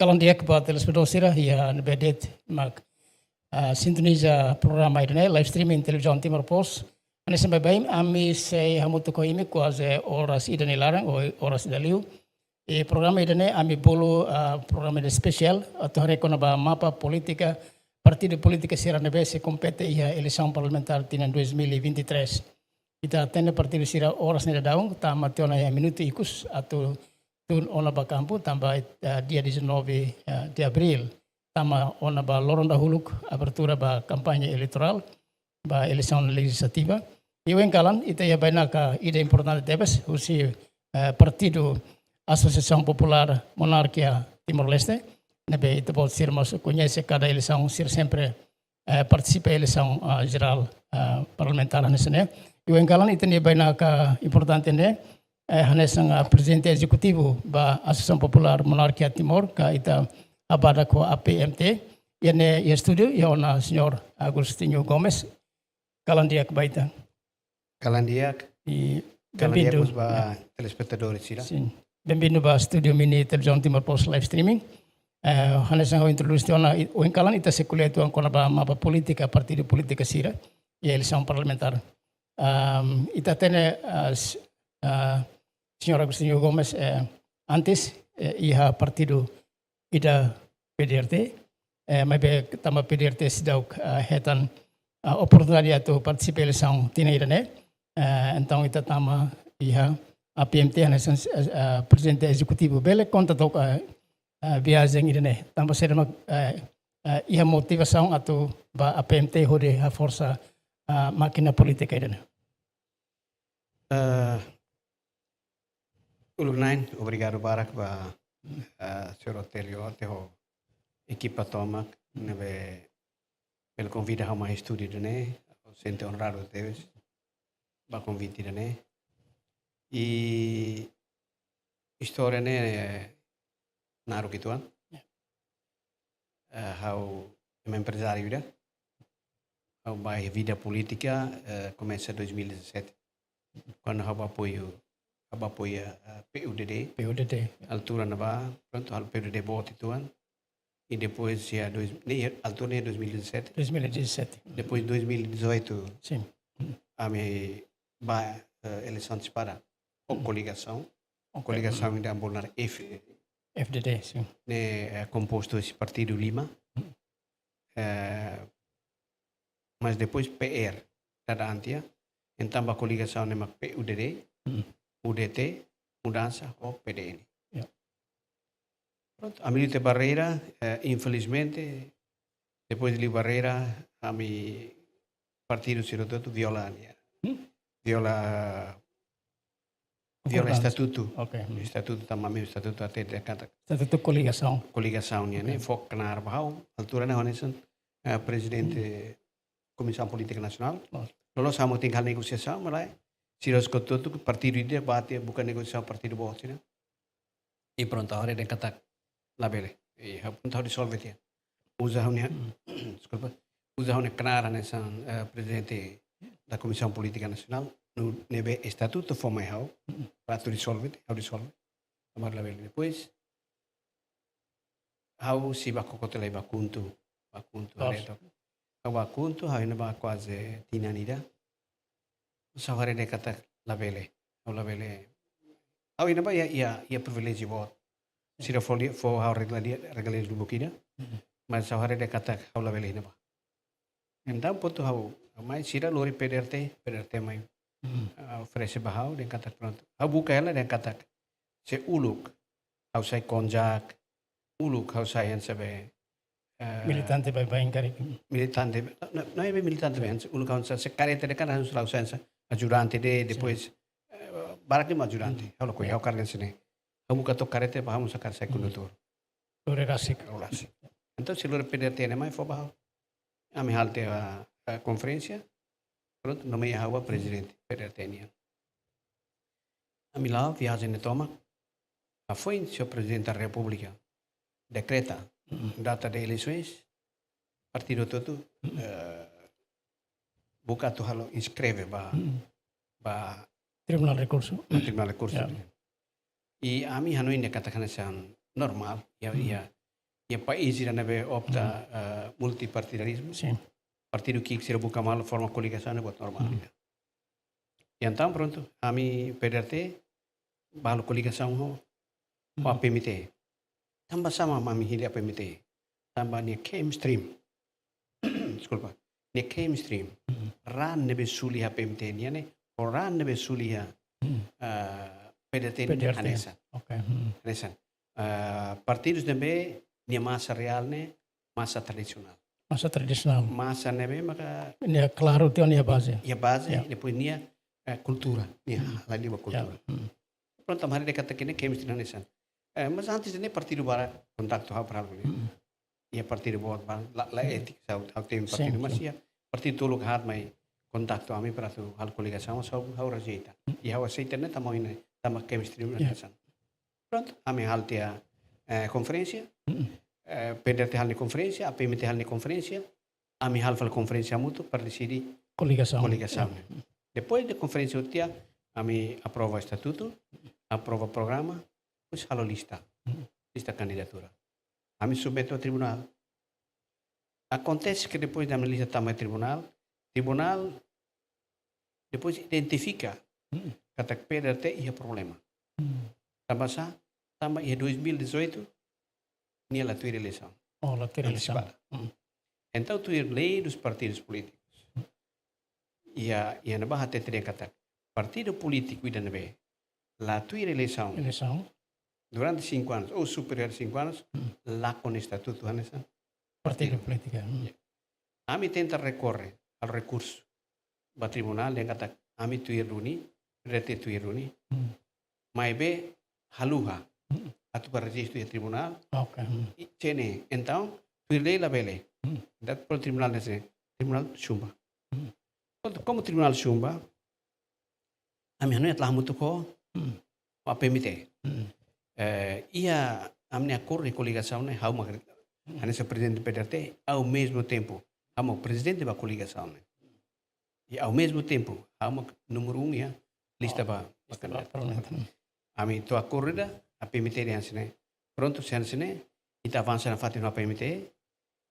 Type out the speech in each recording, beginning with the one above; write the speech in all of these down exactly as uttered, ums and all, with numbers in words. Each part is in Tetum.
Kalan di'ak ba telespetadór sira, iha ne'ebé de'it mak, ah, sintoniza programa ida-ne'e, live streaming Televizaun Timor Post. Hanesan baibain, ami sei hamutuk ho imi kuaze oras ida nia laran, ou oras ida liu. I programa ida-ne'e ami bolu, ah, programa ida espesiál, atu haree kona-ba mapa polítika, partidu polítika sira ne'ebé sei kompete iha eleisaun parlamentár tinan dois mil e vinte e três. Ita hatene partidu sira oras ne'e daudaun, tama tiha ona iha minutu ikus, atu tun ona ba kampu, tanba, eh, dia dezanove, eh, de abril, tama ona ba loron dahuluk, abertura ba kampaña eleitorál, ba eleisaun lejizlativa. I ohin kalan, ita iha bainaka ida importante tebes, husi, eh, partidu Asosiasaun Populár Monarkia Timor-Leste, ne'ebé ita-boot sira mós koñese kada eleisaun sira sempre, eh, partisipa eleisaun, ah, jerál, ah, parlamentár hanesan ne'e. I ohin kalan ita-nia bainaka importante ne'e, eh, hanesan, ah, prezidente ezekutivu ba Asosiasaun Populár Monarkia Timor, ka ita habadak ho A P M T, iha ne'e iha estúdiu, iha ona señór Agostinho Gomes. Kalan di'ak ba ita. Kalan di'ak. I kalan di'ak bem-vindo. Mós ba, ya, telespetadór sira. Sin. Bem-vindo ba estúdiu mini Televizaun Timor Post live streaming. Eh, hanesan ha'u introdús tiha ona, i, ohin kalan ita sei ko'alia uitoan kona-ba mapa polítika, partidu polítika sira, i eleisaun parlamentár. Ahm, ita hatene, ah, s-, ah, señór Agostinho Gomes, eh, antes, eh, iha partidu ida P D R T, eh, maibé tanba P D R T seidauk, ah, hetan, ah, oportunidade atu partisipa eleisaun tinan ida-ne'e. Eh, entaun ita tama iha A P M T hanesan, eh, eh, prezidente ezekutivu. Bele konta took, eh, eh, viajen ida-ne'e. Tanba saida mak, eh, eh, iha motivasaun atu ba A P M T hodi haforsa, ah, mákina polítika ida-ne'e. Eh, uluk na'in, obrigadu barak ba, eh, señór Otélio Ote ho ekipa tomak, ne'ebé bele konvida ha'u mai estúdiu ida-ne'e, ha'u sente onradu tebes ba konvite ida-ne'e. I istória ne'e, eh, naruk uitoan. Ya. Eh, ha'u ema emprezáriu ida. Ha'u ba iha vida polítika, eh, komesa dois mil e dezassete. Kuandu ha'u ba apoiu, ha'u ba apoiu, eh, P U D D. P U D D. Altura ne'ebá, prontu, ha'u P U D D boot uitoan. I depois iha dois, ne'e, altura ne'e dois mil e dezassete. Dois mil e dezassete. Depois dois mil e dezoito, sin, ami ba, eh, eleisaun antesipada. Ho koligasaun. Ok. Koligasaun ida bolu naran F D D. F D D, sin. Ne'e, eh, kompostu husi partidu lima. Eh, mas depois P R, dada antia. Entaun ba koligasaun ne'e mak P U D D, Hmm. U D T, Mudansa ho P D N. Ya. Prontu, ami liu tiha barreira, eh, infelizmente, depois de liu barreira, ami partidu sira hotu-hotu viola nia. Hmm. Viola, viola Konkordánsia. Estatutu. Ok. Hmm. Estatutu tanba ami estatutu hatete katak. Estatutu koligasaun. Koligasaun nian, ne'e? Ok. Fó knaar ba ha'u, altura ne'e hanesan, eh, prezidente Hmm. Komisaun Polítika Nasionál. Oh. Loloos ha'u tenke halo negosiasaun, maibé sira hotu-hotu partidu ida bá tiha buka negosiasaun partidu boot sira. I prontu, ha'u haree dehan katak labele. I ha'u prontu ha'u dizolve tiha. Uza ha'u-nia, Hmm. deskulpa. Uza ha'u-nia knaar hanesan, eh, prezidente da Komisaun Polítika Nasionál. Nune'e estatutu fó mai ha'u. Hmm. Para atu dizolve, ha'u dizolve. Tanba labele. Depois, ha'u sei bá koko tiha lai bá KHUNTO, bá KHUNTO, Loos. haree took. Ha'u bá KHUNTO, ha'u iha ne'ebá kuaze tinan ida. Mas ha'u haree dehan katak labele, ha'u labele. Ha'u iha ne'ebá iha, iha, iha priviléjiu boot. Sira fó li-, fó ha'u regalia, regalia lubuk ida. Hmm. Mas ha'u haree dehan katak ha'u labele iha ne'ebá. Entaun prontu ha'u, ha'u mai sira lori P D R T, P D R T mai, Hmm. ah, oferese ba ha'u, dehan katak prontu. Ha'u buka hela dehan katak, se uluk, ha'u sai konjak, uluk, ha'u sai hanesan be, eh, Militante baibain karik. Militante, no, no, ne'ebé militante be, hanesan, uluk ha'u sai, se kareta de'it kan, ha'u sai hanesan ajudante de'it, Sin. depois, eh, barak de'it mak ajudante. Hmm. Ha'u lakohi, ha'u hakarak hanesan ne'e. Ha'u buka took kareta, ba ha'u mós hakarak sai Hmm. kondutór. Lori rasik. Lori rasik. Entaun, se lori P D R T ne'e mai fó ba ha'u. Ami halo tiha, eh, konferénsia. Prontu, nomeia ha'u ba prezidente P D R T nian. Ami la'o viajen ne'e tomak. Hafoin señór Prezidente da Repúblika dekreta Mm. data de eleisoens, partidu hotu-hotu, Mm. eh, buka atu halo inskreve ba, Mm. ba Tribunál Rekursu. Tribunál Rekursu. Ya. I ami hanoin dehan katak hanesan normál, iha, Mm. iha, iha país ida ne'ebé opta, eh, multipartidarizmu. Sin. Partidu ki'ik sira buka malu forma koligasaun ne'e buat normál. Entaun prontu, ami P D R T bá halo koligasaun ho, ho APMT. Tanba sá mak ami hili APMT? Tanba nia chemistry. Deskulpa. Nia chemistry. Raan ne'ebé suli iha APMT nian ne'e, ho raan ne'ebé suli iha, eh, P D R T nian ne'e hanesan. Oke. Hanesan. Eh, partidus ne'ebé nia masa reál ne'e masa tradisionál. Masa tradisionál. Masa ne'ebé maka nia klaru tiha nia baze. Nia baze, depois nia, eh, kultura, nia halai ba kultura. Prontu, ami haree katak nia chemistry hanesan. Eh, mas antes ne'e partidu barak kontaktu ha'u para halo ne'e. Iha partidu boot ba, la, la étiku, ha'u, ha'u temi partidu, mas iha partidu tolu ka haat mai kontaktu ami para atu halo koligasaun, mas ha'u, ha'u rejeita. I ha'u aseita ne'e tanba ohin ne'e, tanba chemistry hanesan. Prontu, ami halo tiha, eh, konferénsia, eh, P D R T halo nia konferénsia, APMT halo nia konferénsia, ami halo fali konferénsia hamutuk para deside koligasaun. Koligasaun. Depois de konferénsia hotu tiha, ami aprova estatutu, aprova programa, depois halo lista. Lista kandidatura. Ami submete ba tribunál. Akontese ke depois de ami lista tama tribunál, tribunál depois identifika katak P D R T iha problema. Tanba sá? Tanba iha dois mil e dezoito, nia la tuir eleisaun. Oh, la tuir eleisaun. Antesipada. Entaun, tuir lei dos partidos políticos. Iha, iha ne'ebá hatete dehan katak partidu polítiku ida ne'ebé la tuir eleisaun. Eleisaun. Durante cinco anos, ou superiór cinco anos, lakon estatutu hanesan partidu polítiku. Ya. Ami tenta rekorre halo rekursu ba tribunál, dehan katak ami tuir duni, P D R T tuir duni. Maibé haluha atu ba rejistu iha tribunál. Oke. I cene, entaun, tuir lei labele. Entaun, tribunál ne'e, tribunál chumba. Prontu, komu tribunál chumba, ami hanoin atu la'o hamutuk ho APMT. Eh, iha ami-nia akordu koligasaun ne'e, ha'u mak hanesan prezidente P D R T, ao mesmo tempo ha'u mak prezidente ba koligasaun ne'e. I ao mesmo tempo ha'u mak númeru um iha lista ba, ba kandidatu. Ami to'o akordu ida, APMT dehan hanesan ne'e. Prontu, se hanesan ne'e, ita avansa nafatin ho APMT,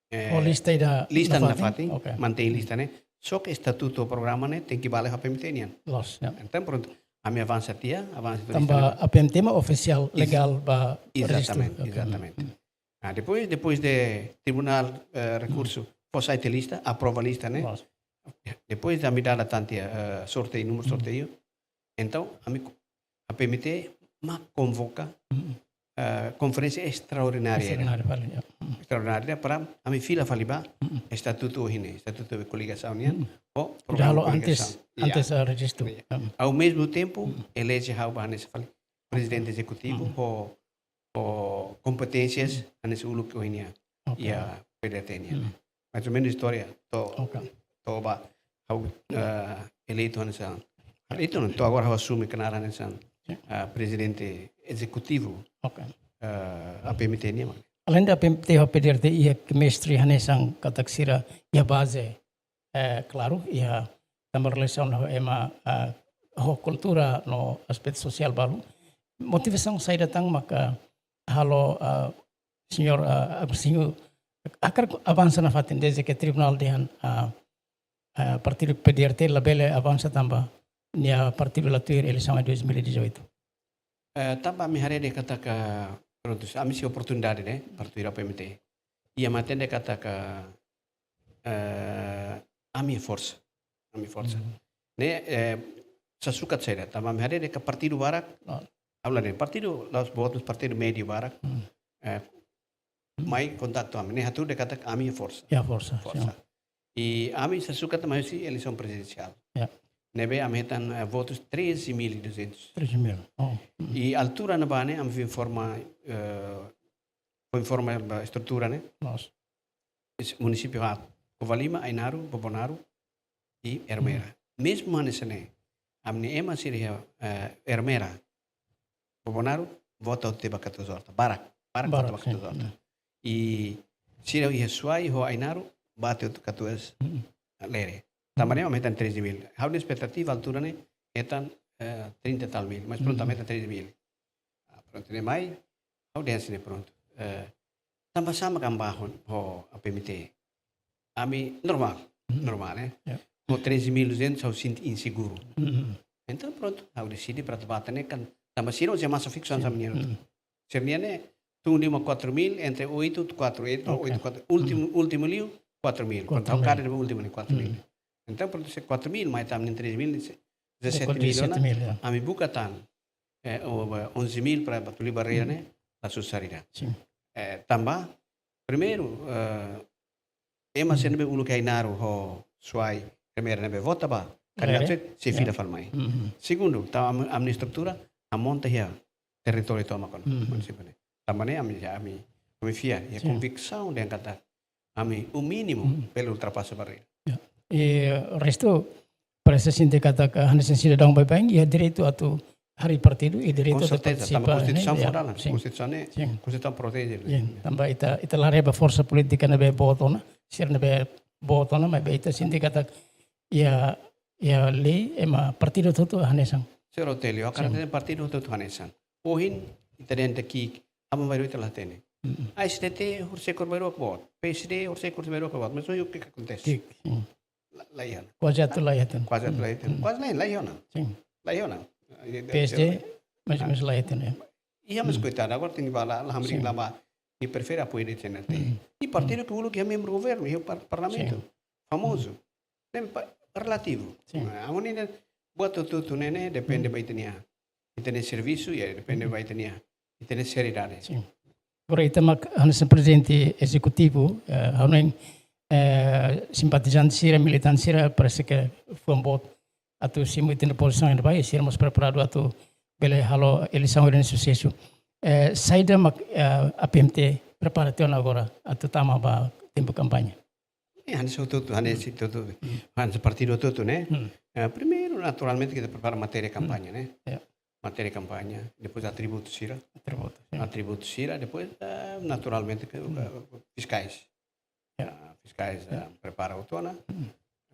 eh, lista ida nafatin? Lista nafatin, oke. Mantein lista ne'e. Só ke estatutu programa ne'e tenke bá la'o APMT nian. Loos, ya. Entaun prontu, ami avansa tiha, avansa tiha. Tanba lista ne'e. APMT mak ofisiál legál ba rejistu. Ezatamente, oke. Ezatamente. Ah, depois, depois de tribunál, eh, rekursu fó sai tiha lista, aprova lista ne'e. Loos. Depois de ami dada tan tiha, eh, sorteiu, númeru sorteiu. Entaun, ami ko-, APMT mak konvoka, eh, konferénsia estraordinária. Estraordinária, vale, ya. Estraordinária para ami fila fali ba estatutu ohin ne'e, estatutu koligasaun nian, ho programa koligasaun. Antes, antes, eh, rejistu. Ya. Ao mesmo tempo, eleje ha'u ba hanesan fali prezidente ezekutivu, ho, ho kompeténsias hanesan uluk ohin nian iha P D R T nian. Mais ou menos istória to'o, to'o ba ha'u, eh, eleitu hanesan. Eleitu não, to'o agora ha'u asume knaar hanesan, eh, prezidente ezekutivu, eh, APMT nian. Além de APMT ho P D R T iha chemistry hanesan katak sira iha baze, eh, klaru, iha tanba relasaun ho ema, eh, ho kultura no aspetu sosiál balu. Motivasaun saida tan maka halo, eh, señór, eh, Agostinho hakarak avansa nafatin desde ke tribunál dehan, eh, eh, partidu P D R T labele avansa tanba nia partidu la tuir eleisaun dois mil e dezoito? Eh, tanba ami haree dehan katak, prontu, ami sei oportunidade ne'e, partidu APMT. I ami hatene katak, eh, ami forsa. Ami forsa. Ne'e, eh, sasukat saida, tanba ami haree dehan katak partidu barak, ha'u la dehan partidu, la'ós boot, partidu médiu barak. Eh, mai kontaktu ami, ne'e hatudu dehan katak ami forsa. Ya, forsa, forsa. I ami sasukat mai husi eleisaun prezidensiál. Ya. Ne'ebé ami hetan, eh, votus treze mil e duzentos. Treze mil. Oh. I altura ne'ebá ne'e ami informa, eh, informa ba estrutura ne'e. Loos. Munisípiu haat, Covalima, Ainaro, Bobonaro i Ermera. Mezmu hanesan ne'e, ami-nia ema sira iha, eh, Ermera, Bobonaro, vota hotu tiha ba Katuas Horta. Barak, barak vota ba Katuas Horta. I sira iha Suai ho Ainaro, bate hotu Katuas Lere. Tanba ne'e ami hetan treze mil. Ha'u-nia espetativa altura ne'e hetan, eh, trinta e tal mil, mas prontu ami hetan treze mil. Ah, prontu, ne'e mai, ha'u dehan hanesan ne'e prontu. Eh, Tanba sá mak ami bá ho, ho APMT? Ami normál, normál, eh? Ho treze mil e duzentos ha'u sente inseguru. Entaun prontu, ha'u deside para atu bá tan ne'e kan, tanba sira uza masa fiksaun hanesan ami-nian. Sira-nian ne'e tun lima quatro mil, entre oito, quatro, oito, quatro, últimu, últimu liu quatro mil. Prontu, ha'u kaer ne'e últimu liu quatro mil. Entaun prontu, se quatro mil mai tan ami-nian treze mil, se dezasete mil ona, ami buka tan, eh, onze mil para atu liu barreira ne'e la susar ida. Eh, tanba primeiru, eh, ema sira ne'ebé uluk Ainaro ho Suai, primeiru ne'ebé vota ba kandidatu, sei fila fali mai. Segundu, tanba ami-nia estrutura, ami monta iha territóriu tomak ona, munisípiu ne'e. Tanba ne'e ami, ami, ami fiar, iha konviksaun dehan katak ami, o mínimu, bele ultrapasa barreira. I restu, parese sente katak hanesan sidadaun baibain iha direitu atu harii partidu, iha direitu atu partisipa, tanba Konstituisaun fó dalan, Konstituisaun ne'e, Konstituisaun proteje. Tanba ita, ita la haree ba forsa polítika ne'ebé boot ona, sira ne'ebé boot ona, maibé ita sente katak iha, iha lei ema partidu hotu-hotu hanesan. Señór Otelio, hakarak dehan partidu hotu-hotu hanesan. Ohin, ita dehan ita ki'ik, aban-bainrua ita la hatene. ASDT, horisehik bainrua boot. PSD, horisehik bainrua boot. Mas ohin o que que acontece? La, la iha ona. Kuaze atu la iha tan. Kuaze atu la iha tan. Kuaze la iha, la iha ona. La iha ona. Iha, mais, mais la iha tan, eh. Iha, mas koitadu, agora tenke bá la, la hamriik la bá. Nia prefere apoiu de'it CNRT. I partidu ke uluk iha membru governu, iha par-, parlamentu. Famozu. Ne'e relativu. Ha'u hanoin buat hotu-hotu ne'e, ne'e depende ba ita-nia, ita-nia servisu, i depende ba ita-nia, ita-nia seriedade. Agora ita mak hanesan prezidente ezekutivu, eh, ha'u hanoin, eh, simpatizante sira, militante sira, parese ke fuan boot atu simu ita-nia pozisaun iha ne'ebá, sira mós preparadu atu bele halo eleisaun ida ne'ebé susesu. Eh, saida mak, eh, APMT prepara tiha ona agora atu tama ba tempu kampaña? Eh, hanesan hotu-hotu, hanesan hotu-hotu. Hanesan partidu hotu-hotu, ne'e? Eh, primeiru, naturalmente, ita prepara matéria kampaña, ne'e? Matéria kampaña, depois atributu sira. Atributu sira, depois, eh, naturalmente, ke, eh, fiskais. Ah, fiskais, eh, prepara hotu ona.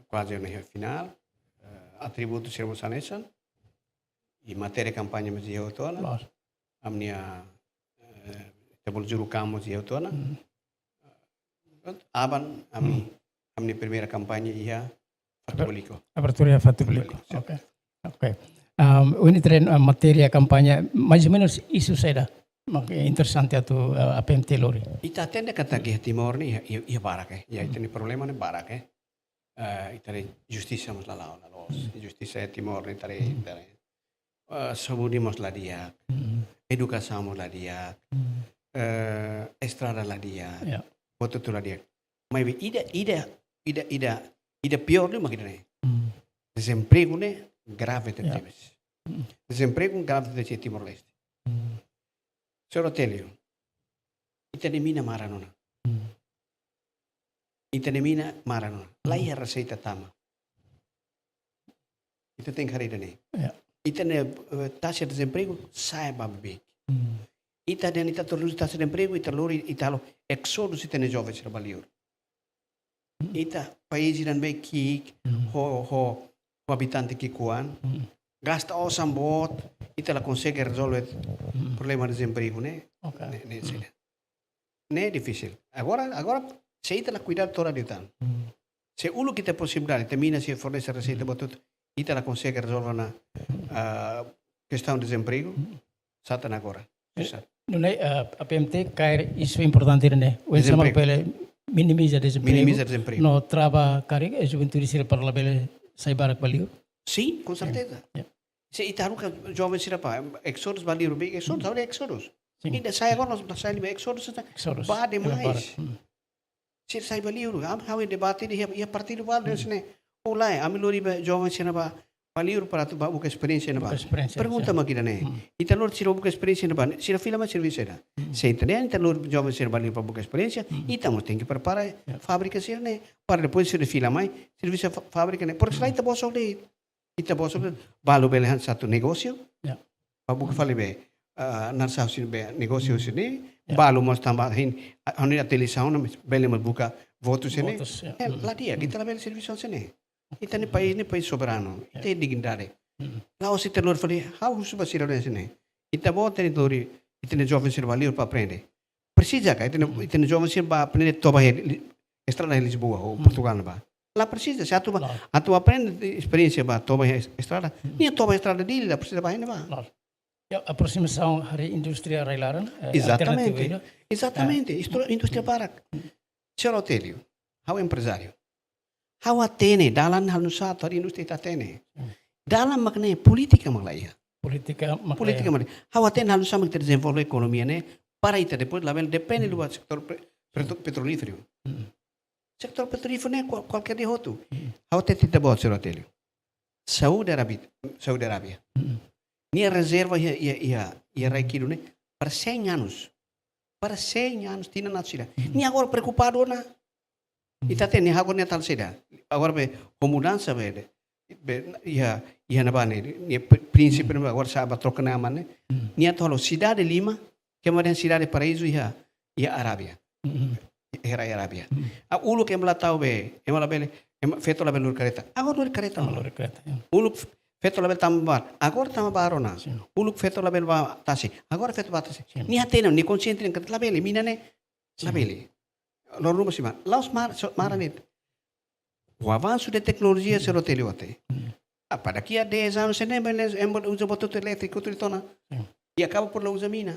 Kuaze ona iha finál. Eh, atributu sira mós hanesan. I matéria kampaña mós iha hotu ona. Ami-nia, eh, ita bolu juru kampu mós iha hotu ona. Prontu, aban ami, ami-nia primeira kampaña iha Fatubulico. Abertura iha Fatubulico. Fatubulico, sin. Oke. Oke. Ohin ita dehan, ah, matéria kampaña, mais ou menus isu saida mak interesante atu, ah, APMT lori? Ita hatene katak iha Timor ne'e, iha, iha, iha barak, eh. Iha, ita-nia problema ne'e barak, eh. Eh, ita dehan justisa mós la la'o, la loos. Justisa iha Timor ne'e ita dehan, ita dehan. Eh, saúde mós la di'ak, edukasaun mós la di'ak, eh, estrada la di'ak, hotu-hotu la di'ak. Maibé ida, ida, ida, ida, ida piór liu mak ida-ne'e. Dezempregu ne'e grave tebes. Dezempregu grave tebes iha Timor-Leste. Señór Otelio, ita-nia mina maran ona. Ita-nia mina maran ona. La iha reseita tama. Ita tenke haree ida-ne'e. Ita-nia, eh, taxa dezempregu sa'e ba beibeik. Ita dehan ita atu redús taxa dezempregu, ita lori, ita halo éxodu ita-nia joven sira ba liur. Ita país ida ne'ebé ki'ik, ho, ho, ho abitante ki'ikoan. Gasta osan boot, ita la konsege rezolve problema dezempregu ne'e. Oke. Ne'e, ne'e saida. Ne'e difisil. Agora, agora, se ita la kuidadu todan liután. Se uluk ita posibilidade, ita mina sei fornese reseita boot, ita la konsege rezolve ona, ah, kestaun dezempregu, sá tan agora. Susar. Nune'e, ah, APMT kaer isu importante ne'e. Oinsá mak bele minimiza dezempregu. Minimiza dezempregu. No trava karik, eh, juventude sira para labele sai barak ba liur. Sin, konserteza. Se ita haruka joven sira ba, éxodu ba liur, be, éxodu, sabe éxodu. Ita sai agora, nós, nós sai liu éxodu, sira ba demais. Sira sai ba liur, ami, ha'u debate iha, iha partidu balu, dehan hanesan ne'e. Ou lae, ami lori ba joven sira ba, ba liur para atu ba buka esperiénsia ne'ebá. Buka esperiénsia, sin. Pergunta mak ida-ne'e. Ita lori sira buka esperiénsia ne'ebá, sira fila mai servisu saida? Se ita dehan ita lori joven sira ba liur para buka esperiénsia, ita mós tenke prepara fábrika sira-ne'e, para depois sira fila mai servisu fa-, fábrika ne'e. Porke se lae ita bosok de'it. Ita bosok de'it, balu bele hanesan atu negósiu. Ba buka fali be, ah, nasaun sira be negósiu sira-ne'e, balu mós tanba hein, ah, hanoin atu eleisaun, bele mós buka votu sira-ne'e. Votus, ya. Eh, la di'ak, ita labele servisu hanesan ne'e. Ita-nia país ne'e país soberanu, ita iha dignidade. La'ós ita lori fali, ha'u husu ba sira hanesan ne'e. Ita boot ita lori, ita-nia joven sira ba liur para aprende. Presiza ka, ita-nia, ita-nia joven sira bá aprende toba iha Li-, estrada iha Lisboa ou Portugal ne'ebá. La presiza, se atu bá, atu aprende esperiénsia bá toba iha es-, estrada. Nia toba iha estrada Dili, la presiza bá iha ne'ebá. Klaru. Ya, aproximasaun harii indústria rai-laran, eh, Exatamente. Alternativa ida. Exatamente. Isto indústria barak. Señór Otélio, ha'u emprezáriu. Ha'u hatene, dalan halo nusá atu harii indústria ita hatene. Dalan mak ne'e, polítika mak la iha. Polítika mak la iha. Polítika mak la iha. Ha'u hatene halo nusá mak ita dezenvolve ekonomia ne'e, para ita depois labele depende liu ba setór pe-, petro-, petrolíferu. Setór petrolíferu ne'e kual-, kualkér dia hotu. Ha'u hatete ita-boot, señór Otélio. Saúde Arábia, Saúde Arábia. Nia rezerva iha, iha, iha, iha rai Kidu ne'e para cem anos. Para cem anos, tinan atus ida. Nia agora preokupadu ona. Ita hatene, agora nia tau saida. Agora be, ho mudansa be, be, iha, iha ne'ebá ne'e, nia pri-, príncipe ne'ebá, agora sa'e ba troka nama ne'e. Nia atu halo sidade Lima, kema dehan sidade paraízu iha, iha Arábia. Iha rai Arábia. A uluk ema la tau be, ema labele, ema feto labele lori kareta. Agora lori kareta. Ah, lori kareta, ya. Uluk f-, feto labele tama ba bar. Agora tama ba bar ona. Sin. Uluk feto labele bá tasi. Agora feto bá tasi. Sin. Nia hatene, nia konsiente dehan katak labele, mina ne'e, sin, labele. Loron ruma simu. La'ós mar-, so-, maran ne'e. O avansu de teknolojia, señór Otélio, até. Ah, para daqui a dez anos, se nem bele, ema uza buat hotu elétriku, tudo tona. Sin. I akaba por la uza mina.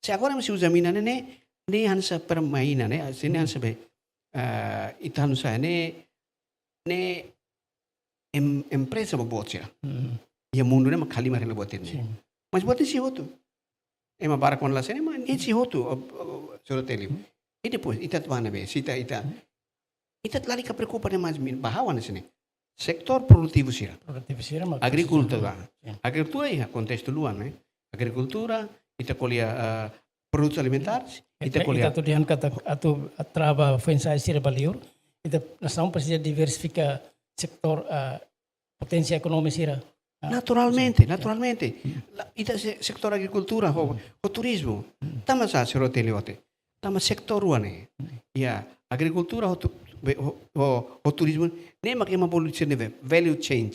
Se agora ema sei uza mina ne'e, ne'e, ne'e hanesan permainan, ne'e, se ne'e hanesan be, ah, ita hanesan ne'e, ne'e em-, empreza boboot sira. Iha mundu ne'e mak halimar hela buat ne'e. Sin. Mas buat ne'e sei hotu. Ema barak kuandu la sene, mas ne'e sei hotu, o, o, señór Otélio. I depois, ita atu bá ne'ebé, se ita, ita, ita lalika preokupa demais, min, ba ha'u hanesan ne'e. Setór produtivu sira. Produtivu sira, mak agrikultura. Sin. Agrikultura iha kontestu luan, ne'e. Agrikultura, ita ko'alia, ah, produtos alimentares, ita, ita ko'alia. Ita atu dehan katak atu trava foin-sa'e sira ba liur. Ita nasaun presiza diversifika setór, ah, poténsia ekonomia sira. Ah, naturalmente, sin, ya. Naturalmente. La, ita se-, setór agrikultura, ho, ho turizmu. Tanbasá, señór Otélio, até. Tanba setór rua ne'e. Ya, agrikultura ho tu-, be-, ho, ho, ho turizmu ne'e mak ema bolu sira ne'ebé value chain.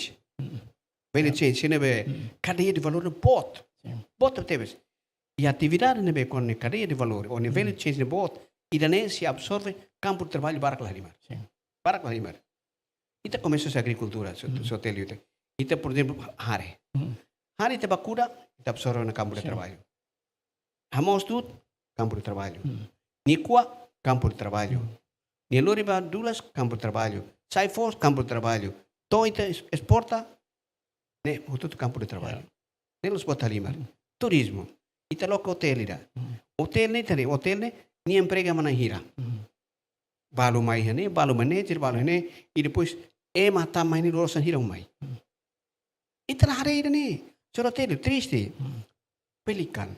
Value chain, sira ne'ebé kadeia de valór ne'e boot. Sin. Boot tebes. I atividade ne'ebé kona-ba kadeia de valór, ou ne'e value chain ne'e boot, ida-ne'e sei absorve kampu de traballu barak la halimar. Sin. Barak la halimar. Ita komesa husi agrikultura, so, so tell you that. Ita, por ezemplu, hare. Hare ita bá kuda, ita absorve ona kampu de traballu. Hamoos du'ut, kampu de traballu. Nia ko'a, kampu de traballu. Nia lori ba dulas, kampu de traballu. Sa'e foos, kampu de traballu. To'o ita es-, esporta, ne'e hotu-hotu kampu de traballu. Ya. Ne'e la'ós buat halimar. Turizmu. Ita loke otél ida. Otél ne'e tadi, otél ne'e, nia emprega ema na'in hira. Balu mai iha ne'e, balu manajer, balu iha ne'e, i depois ema tama iha ne'e loloos na'in hira mai. Ita la haree ida-ne'e, señór Otélio, triste. Pelican.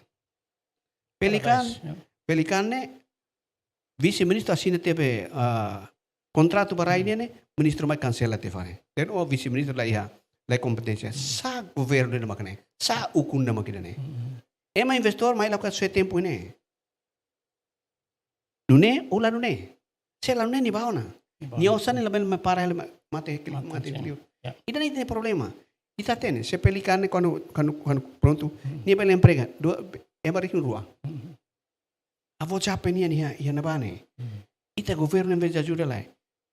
Pelican, Paradise, ya. Pelican ne'e, vise-ministru asina tiha be, ah, kontratu ba rai ne'e, ministru mai kansela tiha fali. Dehan, oh, vise-ministru la iha, la iha kompeténsia. Sá governu ida mak ne'e, sá ukun ida mak ne'e. Ema investór mai la ka sue tempu ne'e. Nune'e, ou la nune'e. Se la nune'e nia bá ona. Nia bá ona. Nia osan ne'e labele mai para hela ma-, mate, mate, mate, mate, sin. Ya. Ida-ne'e ita-nia problema. Ita hatene, se Pelican ne'e kuandu, kuandu, kuandu prontu, nia bele emprega dua, ema riku rua. Avó Jape nian iha, iha ne'ebá ne'e. Ita governu em vez de ajuda lai.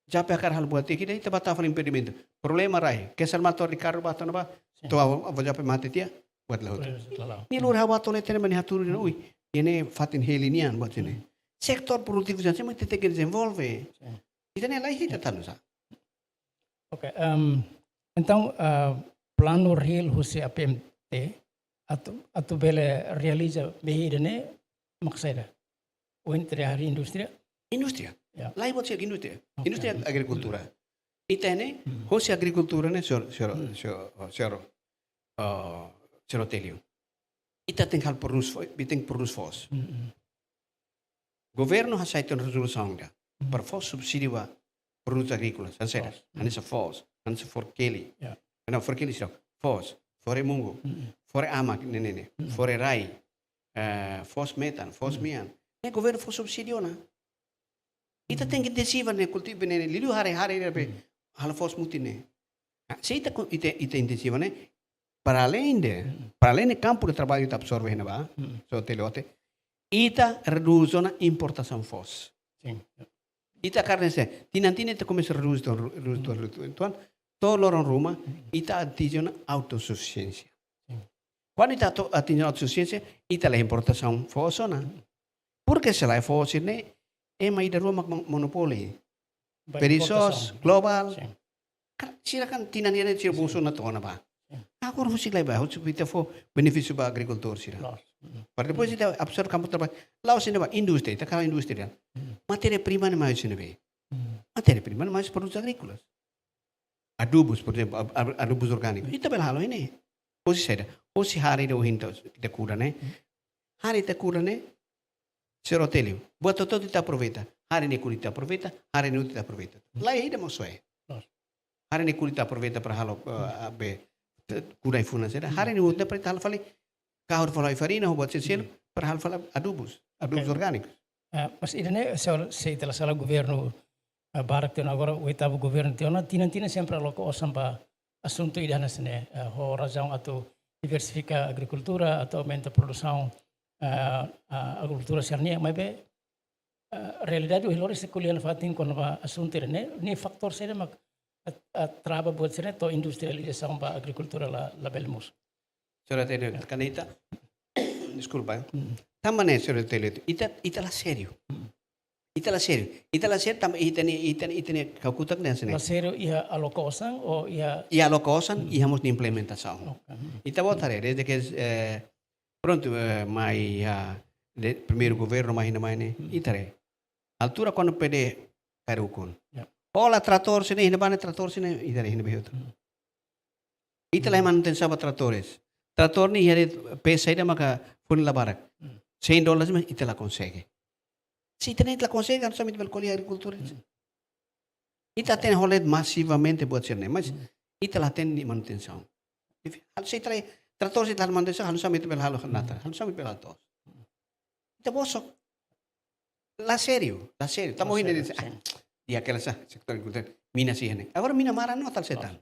Jape hakarak halo buat ida, ita bá tau fali impedimentu. Problema rai. Keser motór Ricardo bá tona bá. Sin. To'o avó, avó Jape mate tiha, buat la hotu. Problema sira la. Nia lori ha'u bá to'o leten ba nia hatudu dehan, ui, ida-ne'e fatin heli nian buat ne'e. Setór produtivu sira, sira mak tenke dezenvolve. Sin. Ida-ne'e la iha ita tanu sa. Ok, em, entaun, ah, planu reál husi A P M T atu, atu bele realiza mehi ida-ne'e mak saida? Ohin ita dehan harii indústria? Indústria. Ya. Lae buat sira indústria. Ok. Indústria agrikultura. Ita ne'e, hosi agrikultura ne'e, señór, señór, señór, señór, ah, señór Otélio. Ita tenke halo produs fo-, ita tenke produs foos. Governu hasai tiha ona rezolusaun ida para fó subsídiu ba produtus agríkolas, hanesan saida? Foos. Hanesan foos, hanesan forkeli. Ya. Não, forkeli sira. Foos, fore-mungu, fore-amak, ne'e, ne'e, ne'e. Fore-rai, eh, foos metan, foos mean. Ne'e governu fó subsídiu ona. Ita tenke intensiva ne'e kultivu ne'e, ne'e, liuliu hare, hare ne'ebé halo foos mutin ne'e. Ah, se ita ku-, ita, ita intensiva ne'e, para além de, para além de kampu de traballu ita absorve ne'ebá, señór Otélio, Ita reduz ona importasaun foos. Sin. Ita karne se, tinan-tinan ita komesa reduz tuan, reduz tuan, reduz tuan, tuan, to'o loron ruma, ita atinje ona autosufisiénsia. Sin. Kuandu ita to-, atinje ona autosufisiénsia, ita la importasaun foos ona. Porke se lae foos ne'e, ema ida rua mak mon-, monopoli. Ba Perezoos, importasaun. Global. Sin. Ka-, sira kan tinan-tinan sira busu na tona ba. Sin. Agora husi lai ba, husi ita fó benefísiu ba agrikultór sira. Loos. Para depois ita absorve kampu traballu. La'ós ne'ebá, indústria, ita kala indústria. Mm. Matéria-prima ne'e mai husi ne'ebé? Mm. Matéria-prima ne'e mai husi produtus agríkolas. Adubus, por ezemplu, ab-, ab-, adubus orgániku. Ita bele halo ne'e. Husi saida? Husi hare ida ohin ita, ita kuda ne'e. Hare ita kuda ne'e. Señór Otélio, buat hotu-hotu ita aproveita. Hare ne'e kuda ita aproveita, hare ne'e ita aproveita. Laiha ida mós soe. Loos. Hare ne'e kuda ita aproveita para halo, eh, be, te-, kuda ai-funan saida. Hare ne'e ita aproveita halo fali kahur fali farina, ho buat seluk, para halo fali adubus, adubus Ok. orgánikus. Eh, mas ida-ne'e, se, se ita la sala governu, eh, barak tiha ona agora, oitavu governu tiha ona, tinan-tinan sempre aloka osan ba asuntu ida hanesan ne'e, eh, ho razaun atu diversifika agrikultura, atu aumenta produsaun, eh, eh, agrikultura sira-nian, maibé, eh, realidade ohin loron ita ko'alia nafatin kona-ba asuntu ida-ne'e, nia fatór saida mak, eh, eh, trava buat sira-ne'e to'o industrializasaun ba agrikultura la, labele mosu. Señór Otélio, kan ita, deskulpa, eh. Tanba ne'e, señór Otélio, ita, ita la sériu. Ita la sériu. Ita la sériu, tanba ita-nia, ita-nia, ita-nia kakutak ne'e hanesan ne'e. La sériu iha aloka osan ou iha... Iha aloka osan, iha mós nia implementasaun. Ok. Ita-boot haree, desde que, eh, prontu, eh, mai, ah, de, primeiru governu mai, mai ne'e, ita haree. Altura kuandu P D kaer ukun. Ya. Hola tratór sira-ne'e, iha ne'ebá ne'e tratór sira-ne'e, ita haree iha ne'ebé hotu. Ita la manutensaun ba tratores. Tratór ne'e iha de'it peça ida maka funu la barak. Cem dólares, mas ita la konsege. Se ita-nia la konsege, ha'u sente bele ko'alia agrikultór. Ita tenke hola de'it masivamente buat sira-ne'e, mas ita la hatene nia manutensaun. Halo se ita la, tratór se ita la manutensaun, halo sá mak ita bele halo nada, halo sá mak ita bele halo to'os. Ita bosok. La sériu, la sériu. Tanba ohin ne'e, ah, di'ak hela sá, setór agrikultura, mina sira-ne'e. Agora mina maran no tal setan.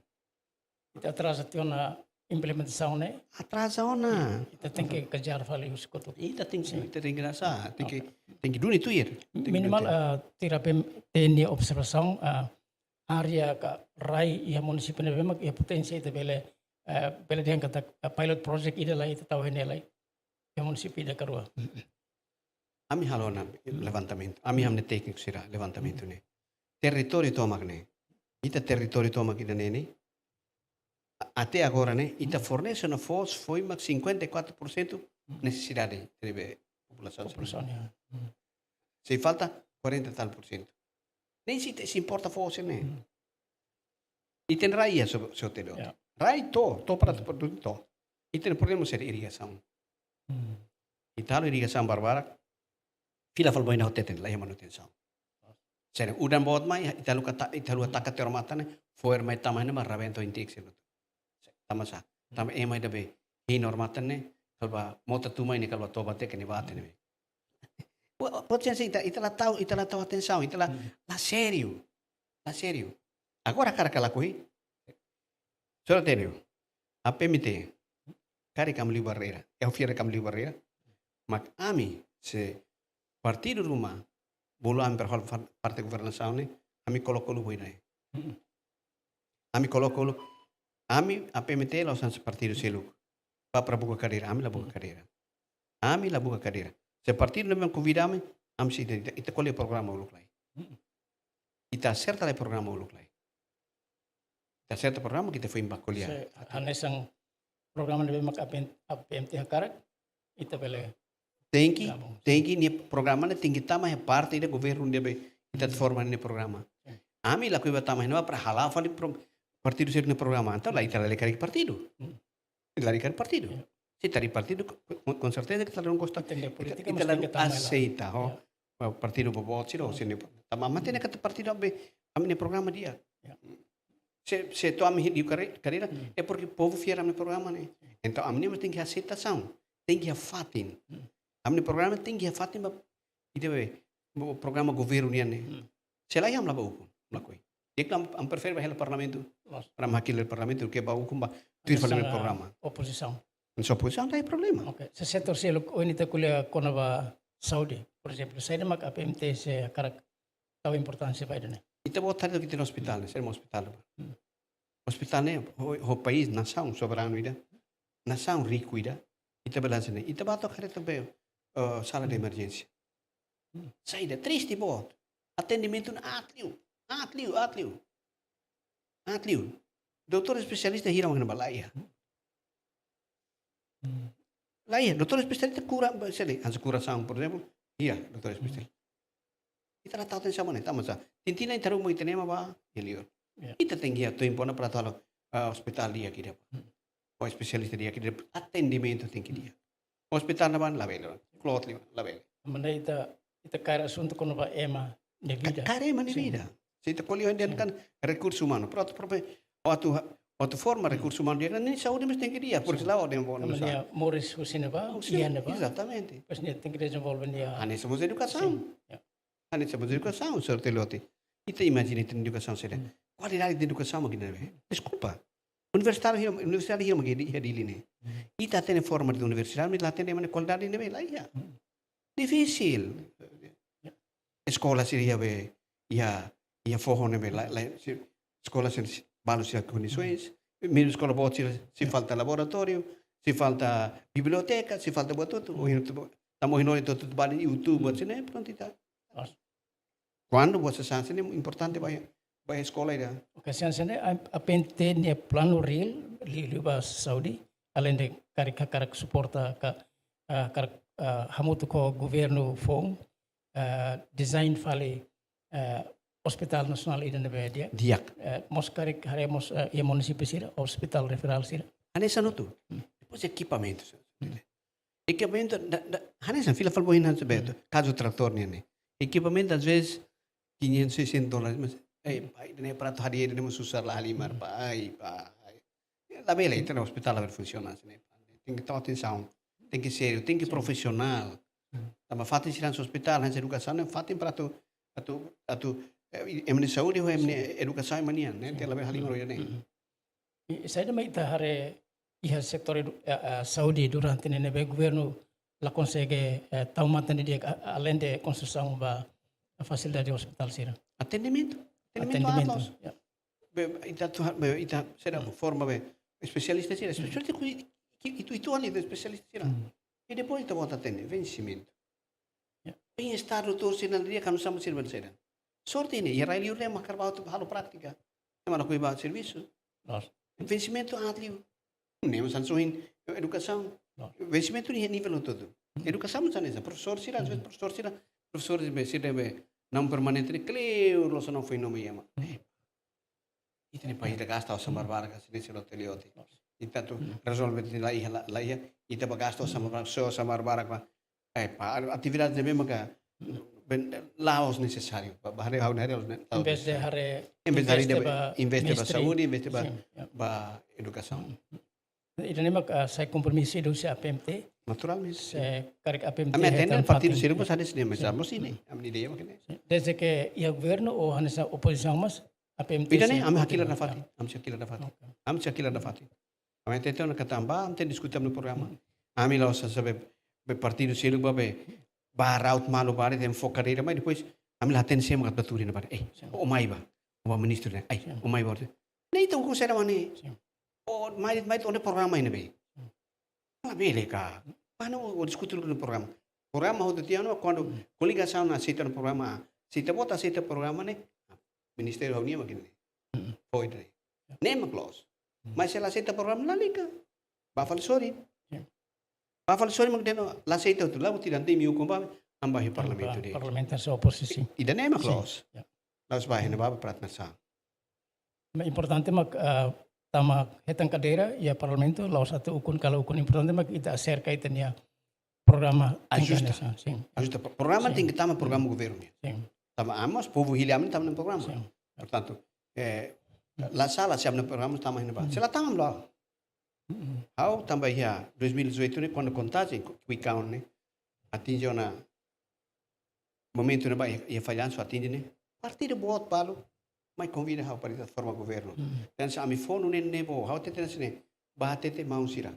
Ita atraza tiha ona implementasaun ne'e. Atraza ona. Ita tenke kejar fali husi kotuk. Ita tenke, ita tenke rasa, tenke, tenke duni tuir. Tenke Minimal, duni tuir. Ah, tuir P M T nia observasaun, ah, área ka rai iha munisípiu ne'ebé mak iha poténsia ita bele, eh, bele dehan katak, ah, pilot project ida lai ita tau iha ne'e lai. Iha munisípiu ida ka rua. Ami halo ona levantamentu. Ami halo tékniku sira levantamentu ne'e. Territóriu tomak ne'e. Ita territóriu tomak ida-ne'e ne'e. A-, até agora ne'e, ita fornese ona foos foin mak cinquenta e quatro por cento nesesidade de populasaun. Populasaun, ya. Se falta quarenta tal por cento. Ne'e se, se importa foos ne'e. Hmm. Ita-nia rai iha, señór Otélio. Ya. Rai to'o, to'o para produtu to'o. Ita-nia problema sira irrigasaun. Hmm. Ita halo irrigasaun barbarak. Fila fali boina hotu-hotu la iha manutensaun. Sira udan boot mai, ita haluha ta-, ita haluha taka tiha ona matan ne'e, fo'er mai tama ne'e mak rabenta ho intik sira. Tanba sá? Tanba ema ida be hein ona matan ne'e, kala ba mota tun mai ne'e kala ba toba te kene bate ne'e. Bo-, boot sira ita, ita la tau, ita la tau atensaun, ita la, la sériu. La sériu. Agora hakarak ka lakohi. Señór Otélio, A P M T, karik ami liu barreira. Ha'u fiar karik ami liu barreira. Mak ami, se partidu ruma bolu ami para halo far-, parte governasaun ne'e, ami koloka uluk ho ida-ne'e. Ami koloka uluk. Ami, A P M T, la'ós hanesan partidu seluk. Ba para buka kadeira, ami la buka kadeira. Ami la buka kadeira. Se partidu ne'ebé konvida ami, ami sei ita, ita, ita ko'alia programa uluk lai. Ita aserta lai programa uluk lai. Ita aserta programa, ita foin ba ko'alia. Se hanesan programa ne'ebé mak A P M, A P M T hakarak, ita bele. Tenke, Gabung. Tenke nia programa ne'e tenke tama iha parte ida governu ne'ebé ita forma nia programa. Ami lakohi ba tama iha ne'ebá para hala'o fali pro-, partidu seluk nia programa. Entaun la ita lalika partidu. Hmm. Lalika partidu. Ya. Se ita lalika partidu, com, com certeza que ita la gosta. Ita-nia polítika Ita, ita mesti la ke tama aseita, ho. Ya. Partidu boboot sira, ho, sira-nia. Tanba ami hatene katak partidu ne'ebé, ami-nia programa di'ak. Ya. Se, se to'o ami liu kare-, kadeira, Hmm. é porque povu fiar ami programa ne'e. Entaun ami-nia tenke aseitasaun, tenke iha fatin. Hmm. Ami-nia programa tenke iha fatin ba, ita be, bo-, programa governu nian ne'e. Hmm. Se lae ami la ba ukun, lakohi. Di'ak ami, ami prefere ba hela parlamentu, Loos. para ami hakilar iha parlamentu, ke ba ukun ba, tuir fali Hanesan, ah, programa. Oposisaun. Se oposisaun la iha problema. Ok. Se setór seluk ohin ita ko'alia kona-ba saúde, por ezemplu, saida mak A P M T sei hakarak tau importánsia ba ida-ne'e? Ita-boot haree katak ita-nia ospitál ne'e, saida mak ospitál ne'e. Hmm. Ospitál ne'e ho, ho país, nasaun soberanu ida, nasaun riku ida, ita bele hanesan ne'e. Ita bá to'o haree tanba, eh, sala de emerjénsia. Hmm. Saida, triste boot. Atendimentu aat liu, aat liu, aat liu. Aat liu. Doutór espesialista hira mak iha ne'ebá? La iha. Hmm. La iha, doutór espesialista kura, sele, hanesan kurasaun, por ezemplu, iha doutór espesialista. Ita la tau atensaun ba ne'e, tanba sá? Tintin ita ruma ita-nia ema bá iha liur. Ya. Ita tenke iha to'o impona para atu halo, ah, ospitál di'ak ida. Hmm. Ou espesialista di'ak ida, atendimentu tenke di'ak. Ospitál ne'ebá labele, kloot liu, labele. Maibé ita, ita kaer asuntu kona-ba ema nia vida. Ka-, kaer ema nia vida. Sin. Se ita ko'alia ohin dehan, sin, kan rekursu umanu. Prontu, prontu, atu, atu forma, hmm, rekursu umanu di'ak, nia saúde mós tenke di'ak, por, sin, isso lá, ó, den, bom, tanba nia moris husi ne'ebá, husi, iha ne'ebá. Exatamente. Depois nia tenke dezenvolve nia. Hanesan mós edukasaun. Sin. Ya. Hanesan mós edukasaun, señór Teliote. Ita imajina ita-nia edukasaun saida. Hmm. Kualidade edukasaun mak iha ne'ebé? Deskulpa. Universitáriu hira, universitáriu hira mak iha Dili ne'e. Hmm. Ita hatene forma de universidade, maibé la hatene ema nia kualidade ne'ebé, la iha. Hmm. Difisil. Ya. Eskola sira iha be, iha, iha foho ne'ebé, la, la, si-, eskola sira, si-, balu sira kondisoens. Hmm. Mezmu eskola boot sira, sei, ya, falta laboratóriu, sei falta biblioteka, sei falta buat hotu-hotu. Hmm. Ohin hotu, tanba ohin hotu-hotu bá iha YouTube, hmm, buat sira-ne'e, prontu ita. Loos. Kuandu buat sasán sira-ne'e importante ba, ba eskola ida. Oke, sasán sira-ne'e, A P M T nia planu reál, liuliu ba saúde, aleinde karik, karik suporta ka, ah, karik, ah, hamutuk ho governu foun, ah, design fali, ah, ospitál nasionál ida ne'ebé di'ak. Di'ak. Ah, mós karik haree mós, ah, iha munisípiu sira, ospitál referál sira. Hanesan hotu. Hmm. Depois ekipamentu. Hmm. Ekipamentu, da, da, hanesan fila fali ba ohin hanesan be, hmm, kazu tratór nian ne'e. Ekipamentu, às vezes, quinhentos, seiscentos dólares, mas, eh, pai, ne'e para atu hadi'a, ne'e mós susar la halimar, hmm, pai, pai. Labele, ita-nia ospitál labele funsiona hanesan ne'e. Tenke tau atensaun, tenke sériu, tenke, sin, profisionál. Hmm. Tanba fatin sira hanesan ospitál, hanesan edukasaun, ne'e fatin para atu, atu, atu, eh, ema nia saúde, ho ema nia, sin, edukasaun ema nian, ne'e, sin, tenke labele halimar, hmm, oinsá ne'e. Hmm. I saida mak ita haree iha setór edu-, eh, eh, saúde durante ne'e ne'ebé governu la konsege, eh, tau matan didi'ak, a-, aleinde konstrusaun ba fasilidade ospitál sira? Atendimentu. Atendimentu, atendimentu aat loos. Ya. Be, ita atu ha-, be, ita sira, hmm, forma be espesialista sira. Hmm. Espesialista ku i-, i-, itu, itu an itu espesialista sira. Hmm. I depois ita-boot hatene, vensimentu. Ya. Bem-estar doutór sira la di'ak, kanu sama sira bele saida. Sorte ne'e, iha rai-li'ur ne'e mak hakarak bá atu halo prátika. Ema lakohi bá servisu. Loos. Vensimentu aat liu. Ne'e mós hanesan ohin edukasaun. Loos. Vensimentu iha nivel hotu-hotu. Hmm. Edukasaun mós hanesan. Profesór sira, às vezes, hmm, profesór sira, profesór be, sira be, naun permanente ne'e kleur, loos ona foin nome ema. Hmm. Ita-nia país la gasta osan, hmm, barak-barak, hanesan señór Teliote. Loos. Ita atu, hmm, rezolve tiha la iha, la, la iha, ita bá gasta osan, hmm, barak-barak, só osan barak-barak ba. Eh, ba atividade ne'ebé maka, hmm, ben, la'ós nesesáriu. Ba, ba haree ha'u ne'e haree la'ós ne-, la'ós nesesáriu. Em vez de haree, em vez de haree, investe ba, investe ba mestre, saúde, investe ba, sin, ya, ba edukasaun. Hmm. Ida-ne'e mak, ah, sai kompromisu ida husi A P M T. Naturalmente. Se karik A P M T, ami hatene hetan fatin, fatin sira, ya, mós hanesan ne'e, mas, sin, mós ne'e, ami-nia ideia mak ne'e. Sin. Desde ke iha governu ou hanesan opozisaun mós, A P M T ida-ne'e, sin, ami hakilar nafatin, ya, ami sei hakilar nafatin. Oke. Ami sei hakilar nafatin. Ami hatete ona katak ami tenke diskute ami-nia programa. Hmm. Ami la'ós hanesan be, be partidu seluk ba be, ba raut malu ba de'it, foka de'it, mas depois ami la hatene sé mak atu bá tuur iha ne'ebá. Eh, sin, ó mai bá, ó bá ministru ne'e. Ai, sin, ó mai bá. Ne'e ita ukun saida mak ne'e. Sin. Ó mai, mai ó-nia programa iha ne'ebé. Hmm. Labele ka. Ba ne'e ó, ó diskute ó-nia programa. Programa hotu tiha ona, kuandu, hmm, koligasaun aseita ona programa, se ita-boot aseita programa ne'e, ministériu ha'u-nian mak ne'e. Hmm. Foin ne'e. Ne'e mak loos. Hmm. Mas se la aseita programa, lalika. Bá fali sorin. Ya. Bá fali sorin mak dehan la aseita hotu, la buat ida, entaun imi ukun bá, ami bá iha, ya, parlamentu ba de'it. Parlamentu hanesan opozisaun. Ida-ne'e mak, sin, loos. Ya. La'ós bá iha ne'ebá para nasaun. Mas importante mak, ah, tama hetan kadeira iha parlamentu, la'ós atu ukun ka la ukun, importante mak ita aserka ita-nia programa. Ajusta. Tinggi, sin. Ajusta. Pro-, programa, sin, tenke tama programa, sin, governu. Sin. Tanba ami mós, povu hili ami tama iha programa. Sin. Portantu, eh, la sala se ami-nia programa tama iha ne'ebá. Hmm. Se la tama, la. Hmm. Ha'u tanba iha dois mil e dezoito ne'e, kuandu kontajen, ku-, kui kaun ne'e, atinje ona momentu ne'ebá iha, iha fallansu atinje ne'e. Partidu boot balu mai konvida ha'u para ita forma governu. Hmm. Dehan se ami fó nune'e, ne'e boot. Ha'u hatete hanesan ne'e, bá hatete maun sira.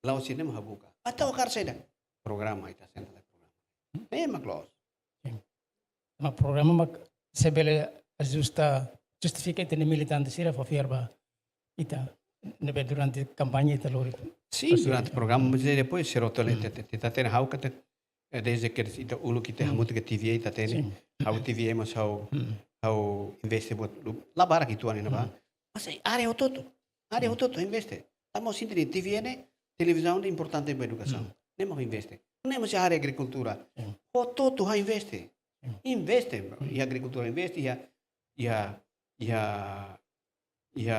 La'ós sira-ne'e mak habuka. Atu hakarak saida? Programa, ita senta la programa. Ne'e mak loos. Sin. Mas programa mak se bele ajusta, justifika ita-nia militante sira fó fiar ba ita, ne'ebé durante kampaña ita lori. Sin, durante programa, mas depois, Serote Leon, ita, ita, ita hatene ha'u katak, eh, desde ke ita uluk ita hamutuk iha T V A ita hatene. Sin. Ha'u T V A mas ha'u, ha'u investe buat, la barak uitoan ne'ebá. Mas, eh, área hotu-hotu. Área hotu-hotu investe. Tanba sente dehan T V A ne'e, televizaun ne'e importante ba edukasaun. Ne'e mak investe. Ne'e mós iha área agrikultura. Hotu-hotu ha'u investe. Investe. Iha agrikultura investe, iha, iha, iha, iha,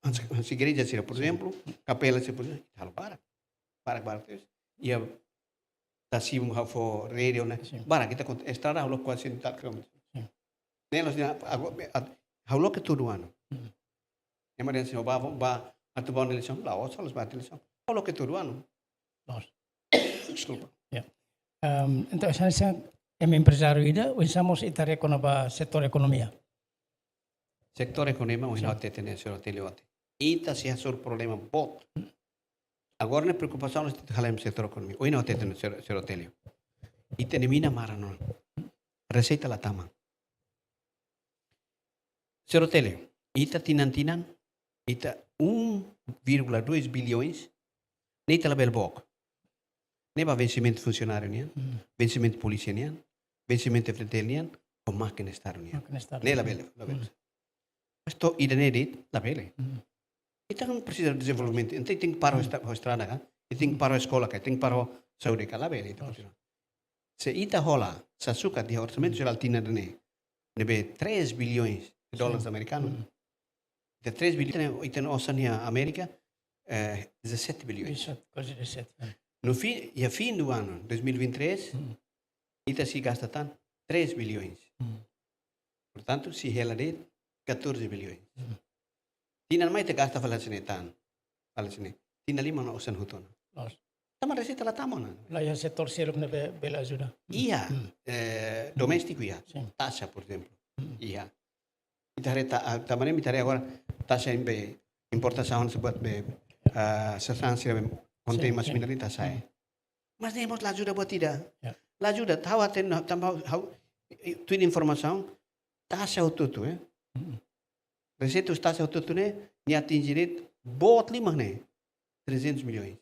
hanesan, hanesan igreja sira, por ezemplu, kapela sira, por ezemplu, halo barak. Barak, barak tebes. Iha tasi-ibun ha'u fó rede ona. Sin. Barak, ita konta estrada ha'u loke kuaze sentadu kilometru. Sin. Ne'e la'ós dehan, ago-, at-, ha'u loke todo ano. Ema dehan hanesan, ba, ba, atu ba eleisaun, la'ós, la'ós ba eleisaun. Ha'u loke todo ano. Loos. Deskulpa. Ya. Em, entaun, hanesan, hanesan ema emprezáriu ida, oinsá mós ita haree kona-ba setór ekonomia? Setór ekonomia, ohin ha'u hatete ne'e, Señór Telio, ita. Ita sei hasoru problema boot. Agora ne'e preokupasaun ita halai setór ekonomia. Ohin ha'u hatete ne'e, Señór, Señór Telio. Ita-nia mina maran ona. Reseita la tama. Señór Telio, ita tinan-tinan, ita um vírgula dois bilhões, ne'e ita labele book. Ne'e ba vensimentu funsionáriu nian, vensimentu polísia nian, vensimentu F T T L nian, ho mákina Estadu nian. Mákina Estadu nian. Ne'e labele, labele. Mas to'o ida-ne'e de'it, labele. Ita kan presiza dezenvolvimentu, entaun tenke para ho estra-, ho estrada ka, ita tenke para ho eskola ka, ita tenke para ho saúde ka, labele, ita kontinua. Se ita hola, sasukat iha orsamentu jerál tinan ida-ne'e, ne'ebé três bilhões de dólares americanos. Ita três bilhões, ita-nia osan iha Amérika, eh, dezassete bilhões. Exato, kuaze dezassete, ya. No fim, iha fim do ano dois mil e vinte e três, ita sei gasta tan três bilhões. Portantu, sei hela de'it catorze bilhões. Tinan mai ita gasta fali hanesan ne'e tan. Fali hanesan ne'e. Tinan lima ona osan hotu ona. Loos. Tanba reseita la tama ona. La iha setór seluk ne'ebé bele ajuda. Iha, eh, doméstiku iha. Sin. Taxa, por ezemplu. Iha. Ita haree ta-, ah, tanba ne'e ita haree agora taxa ne'ebé importasaun ne'ebé, ah, sasán sira be kontém mas mineral taxa. Mas ne'e mós la ajuda buat ida. Ya. La ajuda, ha'u hatene, tanba ha'u, ha'u, eh, tuir informasaun, taxa hotu-hotu, eh. Reseita husi taxa hotu-hotu ne'e, nia atinje de'it boot liu mak ne'e, trezentos milhões.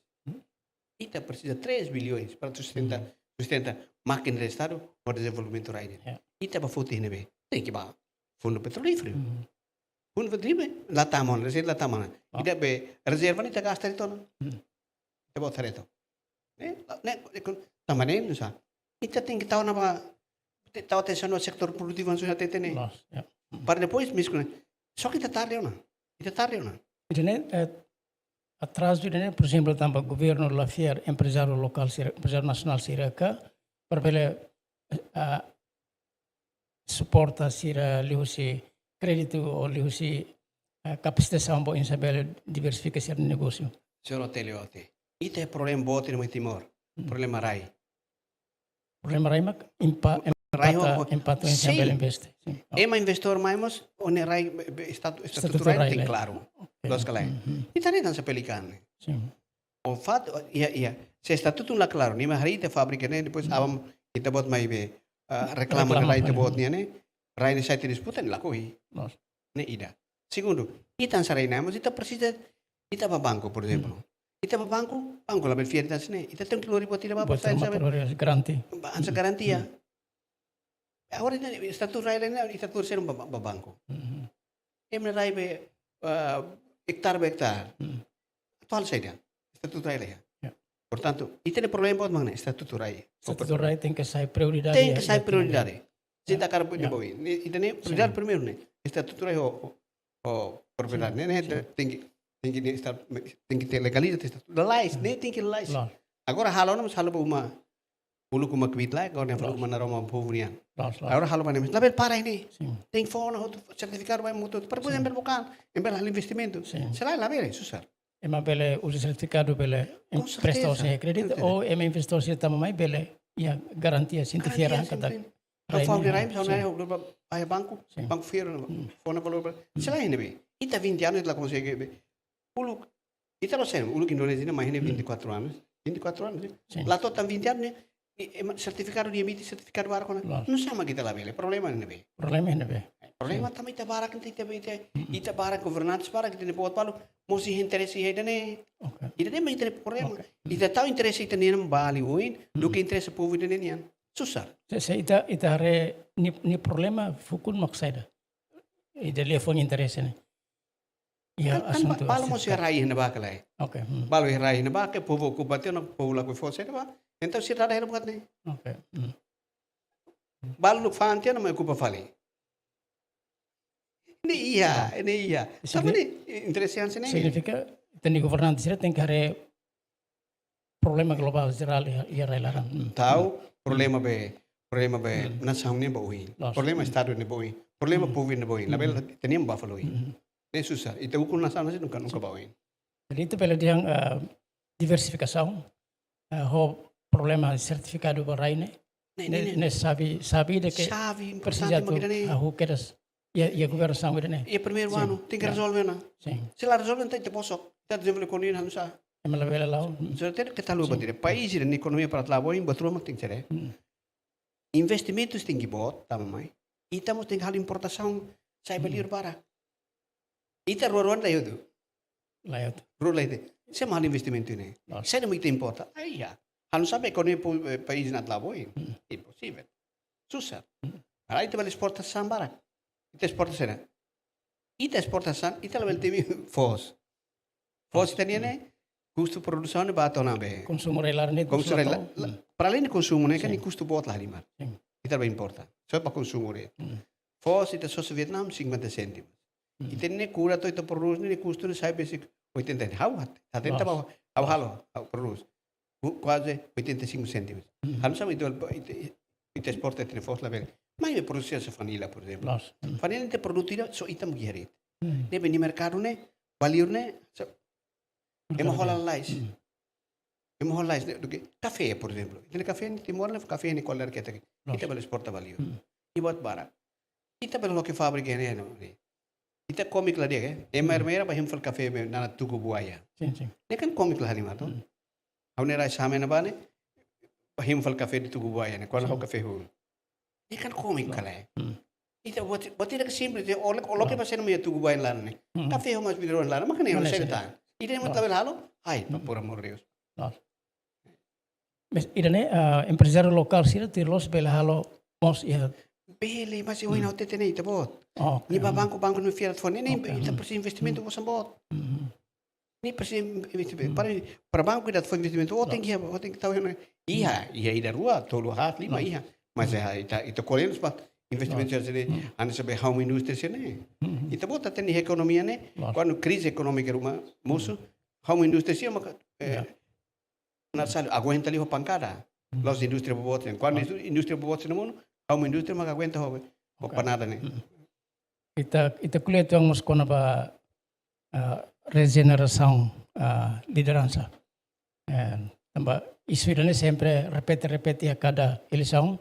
Ita presiza três bilhões para sustenta, sustenta mákina Estadu para dezenvolvimentu rai ne'e. Ya. Ita ba foti ne'ebé? Tenke ba Fundu Petrolíferu. Fundu Petrolíferu, la tama ona, reseita la tama ona. Ida be rezerva ne'e ita gasta de'it ona. Ita boot haree to'ok. Ne'e, ne'e, ne'e kon-, tanba ne'e, nusá. Ita tenke tau ona ba, te-, tau atensaun ba setór produtivu hanesan ohin hatete ne'e. Loos, ya. Para depois, misku ne'e. Só ke ita tarde ona. Ita tarde ona. Jadi, eh, atrazu ida-ne'e, por ezemplu, tanba governu la fiar emprezáriu lokál sira, emprezáriu nasionál sira ka, para bele, eh, suporta sira liuhusi kréditu ou liuhusi, eh, kapasitasaun ba oinsá bele diversifika sira negósiu. Señór Telio, ita iha problema boot iha Timor. Problema rai. Problema rai mak impa-, rai impata, ho-, impata oinsá bele investe. Sin. Ema investór mai mós, ó-nia rai, be-, be-, estatu-, estatutu rai tenke klaru. Oke. Loos ka lae. Ita haree hanesan Pelican ne'e. Sin. O fat, iha, iha. Se estatutu la klaru, ne'e mak harii ita fábrika ne'e, depois aban ita-boot mai be, ah, reklama, reklama rai ita-boot nian ne'e, rai ne'e sai tiha disputa ne'e lakohi. Loos. Ne'e ida. Segundu, ita hanesan rai-na'in mós ita presiza, ita ba banku, por ezemplu. Ita ba banku, banku labele fiar ita hanesan ne'e. Ita tenke lori buat ida ba, buat ida hanesan ba, para lori garantia. Ba, hanesan garantia. Agora ita, estatutu rai ne'e, estatutu rai ba, ba, ba banku. Ema rai be, ah, ektare ba ektare. Atuál saida? Estatutu rai la iha. Ya. Portantu, ita-nia problema boot mak ne'e, estatutu rai. Estatutu rai tenke sai prioridade. Tenke sai prioridade. Sin. Ita hakarak buat ne'e ba oin. Ita-nia prioridade primeiru ne'e. Estatutu rai ho, ho, ho propriedade. Ne'e, ne'e tenke, tenke, tenke legaliza estatutu. Lalais, ne'e tenke lalais. Loos. Agora halo ona, mas halo ba uma, uluk uma kbiit lai, agora ne'e fali uma naroman povu nian. Loos, loos. Agora halo ba ne'e, mas labele para iha ne'e. Sin. Tenke fó ona hotu sertifikadu ba ema hotu. Para depois ema bele buka, ema bele halo investimentu. Sin. Se lae, labele, susar. Ema bele uza sertifikadu bele empresta, sin, kréditu, sin, ou ema investór sira tama mai bele iha garantia, sin, garantia, fiar, sin, katak sin. Rai ne'e, sin. Ha'u fó ha'u-nia rai, ha'u-nia rai, ha'u ba, ba iha banku, sin, banku fiar, fó ona valór ba. Se lae ne'ebé. Ita vinte anos la konsege be. Uluk, ita la sei, uluk Indonézia ne'e mai ne'e vinte e quatro anos. Vinte e quatro anos, eh? Sin. La to'o tan vinte anos ne'e, I, ema, sertifikadu nia emite, sertifikadu barak ona. Loos. Nusá mak ita labele? Problema ne'ebé? Problema ne'ebé? Problema tanba ita barak, ita, ita, ita, ita barak, governantes barak, ita-nia boot balu, mós iha interese iha ida-ne'e. Oke. Ida-ne'e mak ita-nia problema. Oke. Ita tau interese ita-nian bali oin, duké interese povu ida-ne'e nian. Susar. Se, se ita, ita haree nia, nia problema foku mak saida? Ida-ne'e liafuan interese ne'e. Iha Kan, kan asuntu ba-, balu mós iha estrutura. Rai iha ne'ebá ka lae. Oke. Hmm. Balu iha rai iha ne'ebá ka povu okupa tiha ona, povu lakohi fó saida ba. Entaun sira dada hela buat ne'e. Oke. Hmm. Balu fa'an tiha ona mai okupa fali. Ne'e iha, ne'e iha. Signi- Sabe ne'e interese hanesan ne'e. Signifika ita-nia governante sira tenke haree problema globál jerál iha, iha rai laran. Hmm. Tau problema be, problema be nasaun ne'e ba oin. Loos. Problema estadu ne'e ba oin. Problema povu ne'e ba oin. Labele ita-nian ba fali oin. Hmm. Ne'e susar. Ita ukun nasaun ne'e nunka, nunka ba oin. Jadi ita bele dehan, eh, diversifikasaun, eh, ho problema sertifikadu ba rai ne'e. Ne'e, Ne'e, ne'e, ne'e. ne'e xave, xave ida ke Xave presiza importante mak ida-ne'e. hahú kedas iha, iha governasaun ida-ne'e. Iha primeiru Sin. anu tenke Ya. rezolve ona. Sin. Se la rezolve, entaun ita bosok. Ita dezenvolve ekonomia hanesan. Ema labele la'o. Hmm. Sira tenke keta haluha buat ida. País ida-nia ekonomia para atu la'o ba oin, buat rua mak tenke ser. Hmm. Investimentus tenke boot tama mai. Ita mós tenke halo importasaun, sai ba liur barak. Ita rua-rua laiha hotu. Laiha hotu. Rua laiha hotu. Sé mak halo investimentu ne'e? Loos. Sé mak ita importa? Ai ya. Hanesan be ekonomia po-, eh, país ne'e atu la'o ba oin. Imposivel. Susar. Para ita bele esporta sasán barak. Ita esporta saida? Ita esporta sasán, ita labele temi foos. Foos ita-nian ne'e, kustu produsaun ne'e ba to'o ona be. Konsumu rai laran ne'e Konsumu rai la-, la-, para além de konsumu ne'e, kan Sin. Kustu boot la halimar. Sin. Ita ba importa. Só ba konsumu de'it. Hmm. Foos ita sosa Vietnam, cinquenta cêntimos. Hmm. Ita-nia kura to'o ita produz, nia kustu ne'e sai besik oitenta, ha'u hat-, hatenta ba, ha'u halo, ha'u produz. Ku-, kuaze oitenta e cinco cêntimos. Hmm. Hanesan mak ita, ita, ita esporta ita-nia foos labele. Maibé produsaun hanesan fanila, por ezemplu. Loos. Hmm. Fanila ita produtu ida, só ita mak iha de'it. Hmm. Ne'ebé nia merkadu ne'e, ba liur ne'e, só ema hola lalais. Hmm. Ema hola lalais ne'e, duké kafé, por ezemplu. Ita-nia kafé ne'e, Timor ne'e, kafé ne'e ko'alia ketak. Loos. Ita bele esporta ba liur. Hmm. I buat barak. Ita bele loke fábrika ne'e, no, ne'e. Ita kómiku la di'ak, eh? Ema ermera ba hemu fali kafé be naran Tuku Buaya. Sin, sin. Ne'e kan kómiku la halimar, to? Hmm. Ha'u-nia rai same ne'ebá ne'e, ba hemu fali kafé de Tuku Buaya ne'e, kuandu ha'u kafé hun. Ne'e kan kómiku ka lae. Hmm. Ita buat, buat ida ke simples, eh, o loke, o loke ba sé mak iha Tuku Buaya nia laran ne'e. Hmm. Kafé ho mais bidroan laran, mak ne'e Mak ha'u ne'e sei sei. tan. Ida-ne'e mak labele halo? Ai, pa, por amor de Deus. Loos. Mas ida-ne'e, eh, emprezáriu lokál sira tuir loos bele halo mós iha. Bele, mas ohin ha'u hatete ne'e ita-boot. Oke. Nia ba banku, banku nia fiar atu fó, ne'e, ne'e, Oke. ita presiza investimentu osan boot. Hmm. Ne'e presiza in-, investi-, para, para banku ida atu fó investimentu, ó tenke, ó tenke tau iha ne'e. Iha, iha ida rua, tolu, haat, lima, iha. Mas, eh, ita, ita ko'alia de'it ba investimentu sira-ne'e, hanesan be home industry sira-ne'e. Ita-boot hatene ekonomia ne'e, kuandu krize ekonómika ruma mosu, home industry sira maka, eh, nasaun aguenta liu ho pankada. La'ós indústria boboot sira. Kuandu indú-, indústria boboot sira monu, home industry maka aguenta ho, ho panada ne'e. Ita, ita ko'alia uitoan mós kona-ba, ah, rejenerasaun, ah, lideransa. Eh, tanba isu ida-ne'e sempre repete, repete a kada eleisaun.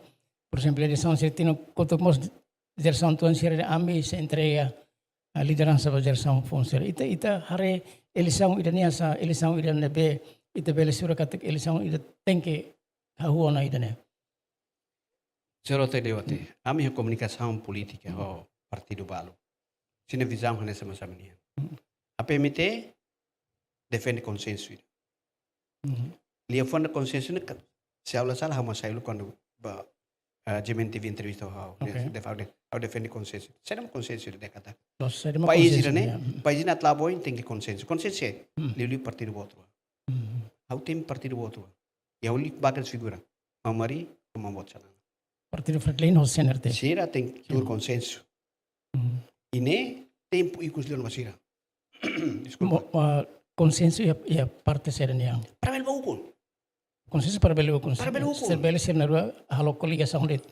Por ezemplu, eleisaun sira tinan kotuk mós jerasaun tuan sira-ne'e ami sei entrega, ah, lideransa ba jerasaun foun sira. Ita, ita haree eleisaun ida-ne'e hanesan eleisaun ida ne'ebé ita bele sura katak eleisaun ida tenke hahú ona ida-ne'e. Sero te dewate. Ami iha komunikasaun polítika ho partidu balu. Sira-nia vizaun hanesan mós ami-nian. A P M T defende konsensu ida. Liafuan konsensu ne'e ka, se ha'u la sala, ha'u mak sai uluk kuandu ba, ah, G M N T V entrevista ha'u. Oke. Ne'e, de, ha'u de, ha'u defende konsensu. Saida mak konsensu ida katak. País ida-ne'e, país ida atu la'o ba oin tenke konsensu. Konsensu ne'e, liuliu partidu boot rua. Ha'u temi partidu boot rua. I ha'u uluk barak figura. Maun Mari, ho maun Boot Xanana. Partidu Fretilin ho C N R T. Sira tenke tuur konsensu. I ne'e tempu ikus liu ona ba sira. Deskulpa. Mo-, ah, konsensu iha, iha parte saida nian? Para bele ba ukun. Konsensu para bele ukun. Para bele ukun. Se bele sira na'in-rua halo koligasaun de'it.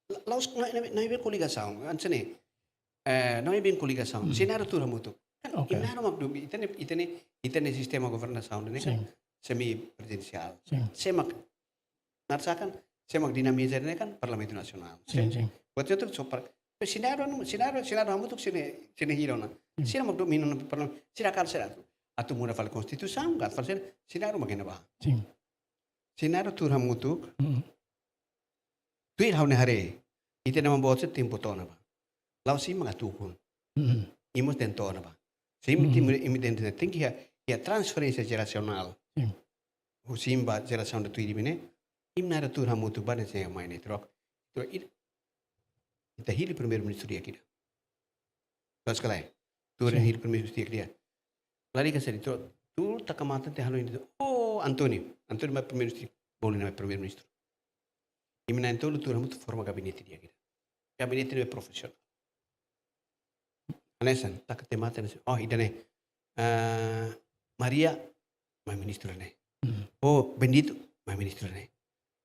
La-, la'ós, ne'e, ne'e, ne'e bele koligasaun. Hanesan ne'e. Eh, ne'e bele koligasaun. Sira na'in-rua tuur hamutuk. Kan, oke, imi na'in-rua mak duni, ita-nia, ita-nia, ita-nia sistema governasaun ne'e kan semi-prezidensiál. Sin. Sé mak, na'in-rua kan, sé mak dinamiza ne'e kan Parlamentu Nasionál. Sin, sin. Buat itu so par-, sira na'in-rua, sira na'in-rua, sira na'in-rua hamutuk sira, sira hira ona. Sira mak domina ona parla-, sira hakarak sira atu, atu muda fali konstituisaun, hakarak fali sira, sira na'in-rua mak iha ne'ebá. Sin. Sira na'in-rua tuur hamutuk. Tuir ha'u-nia haree, ita-nia maun-boot sira tempu to'o ona bá. La'ós imi mak atu ukun. Mm. Imi mós tenke to'o ona bá. Se imi, mm, imi, imi tenke, tenke iha, iha transferénsia jerasionál. Sin. Husi imi ba jerasaun ida tuir imi ne'e. Imi na'in-rua tuur hamutuk bá ne'e se mai ne'e troka. Troka ida. Ita hili primeiru-ministru di'ak ida. Terus kala. Tuur, sin, hili primeiru-ministru di'ak ida. Lalika seri tuur, tuur taka matan tiha halo ini. Oh, António. António mai primeiru-ministru. Bolu nia mai primeiru-ministru. Imi na'in-tolu tuur hamutuk forma gabinete di'ak ida. Gabinete ne'ebé profisionál. Hanesan, taka tiha matan hanesan. Oh, ida-ne'e. Ah, Maria, mai ministru ne'e. Mm. Oh, Bendito, mai ministru ne'e.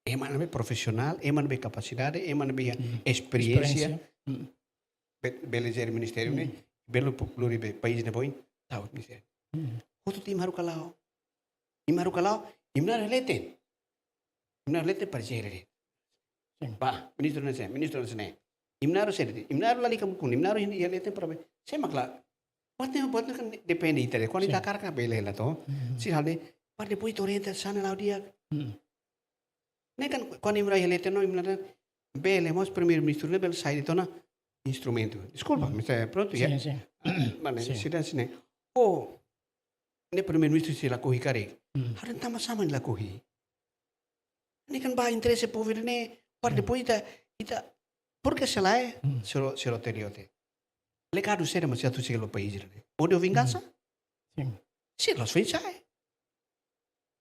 Ema ne'ebé profisionál, ema ne'ebé kapasidade, ema ne'ebé, mm, esperiénsia. Esperiénsia. Mm. Be-, bele jere ministériu ne'e, mm, bele pu-, lori be país ne'e ba oin, tau ministériu. Mm. Hotu tiha imi haruka la'o. Imi haruka la'o, imi na'in-rua leten. Imi na'in-rua leten para jere. Sin. Bá, ministru hanesan, ministru hanesan. Imi na'in-rua seri, imi na'in-rua lalika ukun, imi na'in-rua iha leten para be. Sé mak la. Buat ne'e, buat ne'e kan depende ita de'it. Kuandu, sin, ita hakarak ka bele hela to. Mm. Sira halo ne'e, para depois ita orienta hanesan ne'e la'o di'ak. Mm. Ne'e kan kuandu imi rai iha leten no imi la bele mós primeiru-ministru ne'e bele sai de'it ona instrumentu. Deskulpa, mm, mas é pronto, ya. Sin, sin. Mana, sin, sira hanesan ne'e. Oh, ne'e primeiru-ministru sei lakohi karik. Mm. Harus tanba sá mak lakohi. Ne'e kan ba interese povu ne'e, para, mm, depois ita, ita, porque se lae, mm, sira, sira teli ote. Legadu saida mak sira atu siga ba país ne'e. Ódiu vingansa? Mm. Sin. Sira la'ós foin sa'e.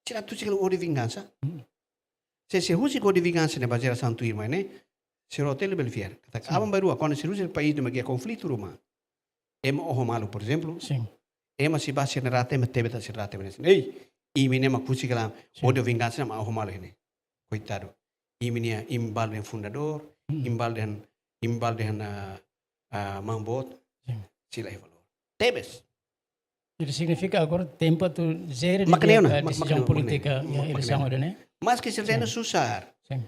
Sira atu siga ódiu vingansa. Mm. Se, se husik ódiu vingansa ne'e ba jerasaun tuirmai ne'e, sira hotu labele fiar. Katak, sin, aban-bainrua, kuandu sira husik país ne'e mak iha konflitu ruma. Ema oho malu, por ezemplu. Sin. Ema sei ba sira-nia rate, ema tebe tiha sira-nia rate, ema dehan, "Ei, imi ne'e mak husik hela, sin, ódiu vingansa ne'e mak oho malu ne'e." Koitadu. Imi-nia, imi balu dehan fundadór, mm, imi balu dehan, imi balu dehan, ah, ah, maun-boot, sin, sira la iha valór. Tebes. Jadi signifika agora tempu atu jere, mak ne'e ona, eh, mak, mak desizaun ne'e ona, mak ne'e ona, polítika, mak, ya, mak ne'e ona. Eleisaun ida-ne'e. Maski sira, sin, susar. Sin.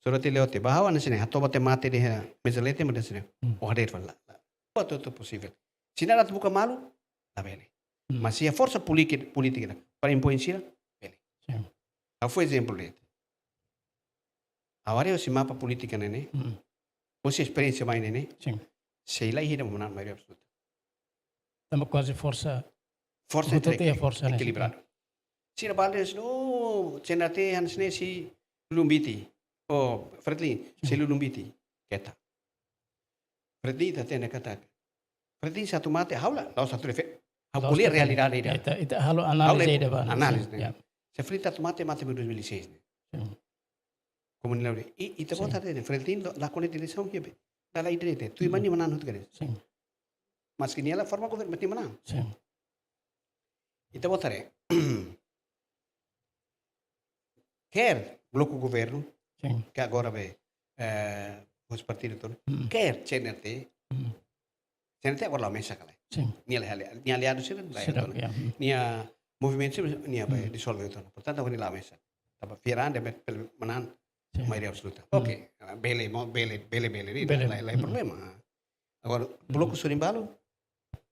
Sira teli ote, ba ha'u hanesan ne'e, hatoba tiha mate dehan, mezalete, mak dehan hanesan ne'e. Hmm. Oh, hadeer fali la. La. Buat hotu posivel. Se nia atu buka malu, labele. Hmm. Mas iha forsa polítika, polítika ida para impoin sira, bele. Sin. Ha'u fó ezemplu de'it. Ha'u haree hosi mapa polítika ne'e ne'e. Hmm. Hosi esperiénsia mai ne'e ne'e. Sin. Sei la iha ida mak manán maioria absoluta. Tanba kuaze forsa, forsa hotu entre-, iha forsa ne'e, ekilibradu. Sira balu dehan, "Oh, C N R T hanesan ne'e sei lulun biti. Oh, Fretilin, sei, hmm, lulun biti." Keta. Fretilin ita hatene katak. Fretilin se atu mate, ha'u la, la'ós atu refe-, ha'u, la'ós ko'alia atu refe-, realidade ida. Ita, ita halo, ha'u análize ida ba, análize, sin, ne'e. Ya. Se Fretilin atu mate, mate ba dois mil e seis ne'e. Sin. Komunidade, i, ita, sin, bota hatene, Fretilin la, la kone eleisaun iha be. Dala ida de'it, tuirmai, hmm, nia manán hotu kedas. Sin. Maski nia la forma governu, mas nia manán. Sin. Ita-boot haree. Ker bloku governu, sin, ke agora be, eh, hosi partidu to'o, mm, ker C N R T, mm, C N R T agora la'o mesak kala. Sin. Nia la ali-, nia aliadu sira la, sira, iha to'o, ya, mm, nia movimentu sira nia be, mm, disolve to'o. Portantu, agora nia la'o mesak. Tanba fiar an de'it be, bele manán, sin, maioria absoluta. Mm. Oke, bele, mo-, bele, bele, bele, bele, la, la, la, mm, problema. Agora, mm, bloku sorin balu,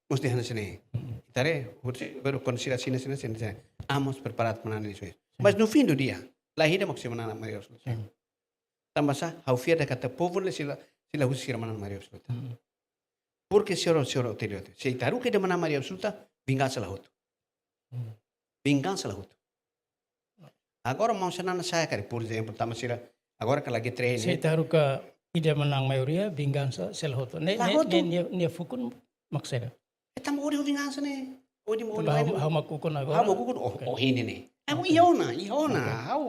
mós dehan hanesan ne'e. Mm. Ita haree, hori, pero kuandu sira asina, asina, asina, asina. Estamos preparados para manán eleisoens. Sin. Mas no fim do dia, la iha ida mak sei manán maioria absoluta. Sin. Tanba sá, ha'u fiar de'it katak povu ne'e sei la, sei la husik sira manán maioria absoluta. Mm. Porque sira, sira teli ote. Se ita haruka ida manán maioria absoluta, vingansa la hotu. Mm. Vingansa la hotu. Agora, maun Xanana sa'e karik, por ezemplu, tanba sira, agora kala getrei, se ne'e, ita haruka ida manán maioria, vingansa sei la hotu. Ne'e, la hotu. Ne'e, ne'e, nia, nia fukun mak saida? E tanba ódiu vingansa ne'e. Ódiu, tanba ódiu, ha'u, ódiu. Ha'u mak ukun agora. Ha'u mak ukun, oh, oke, oh, ne'e ne'e. Ha'u, oke, iha ona, iha ona. Oke. Ha'u,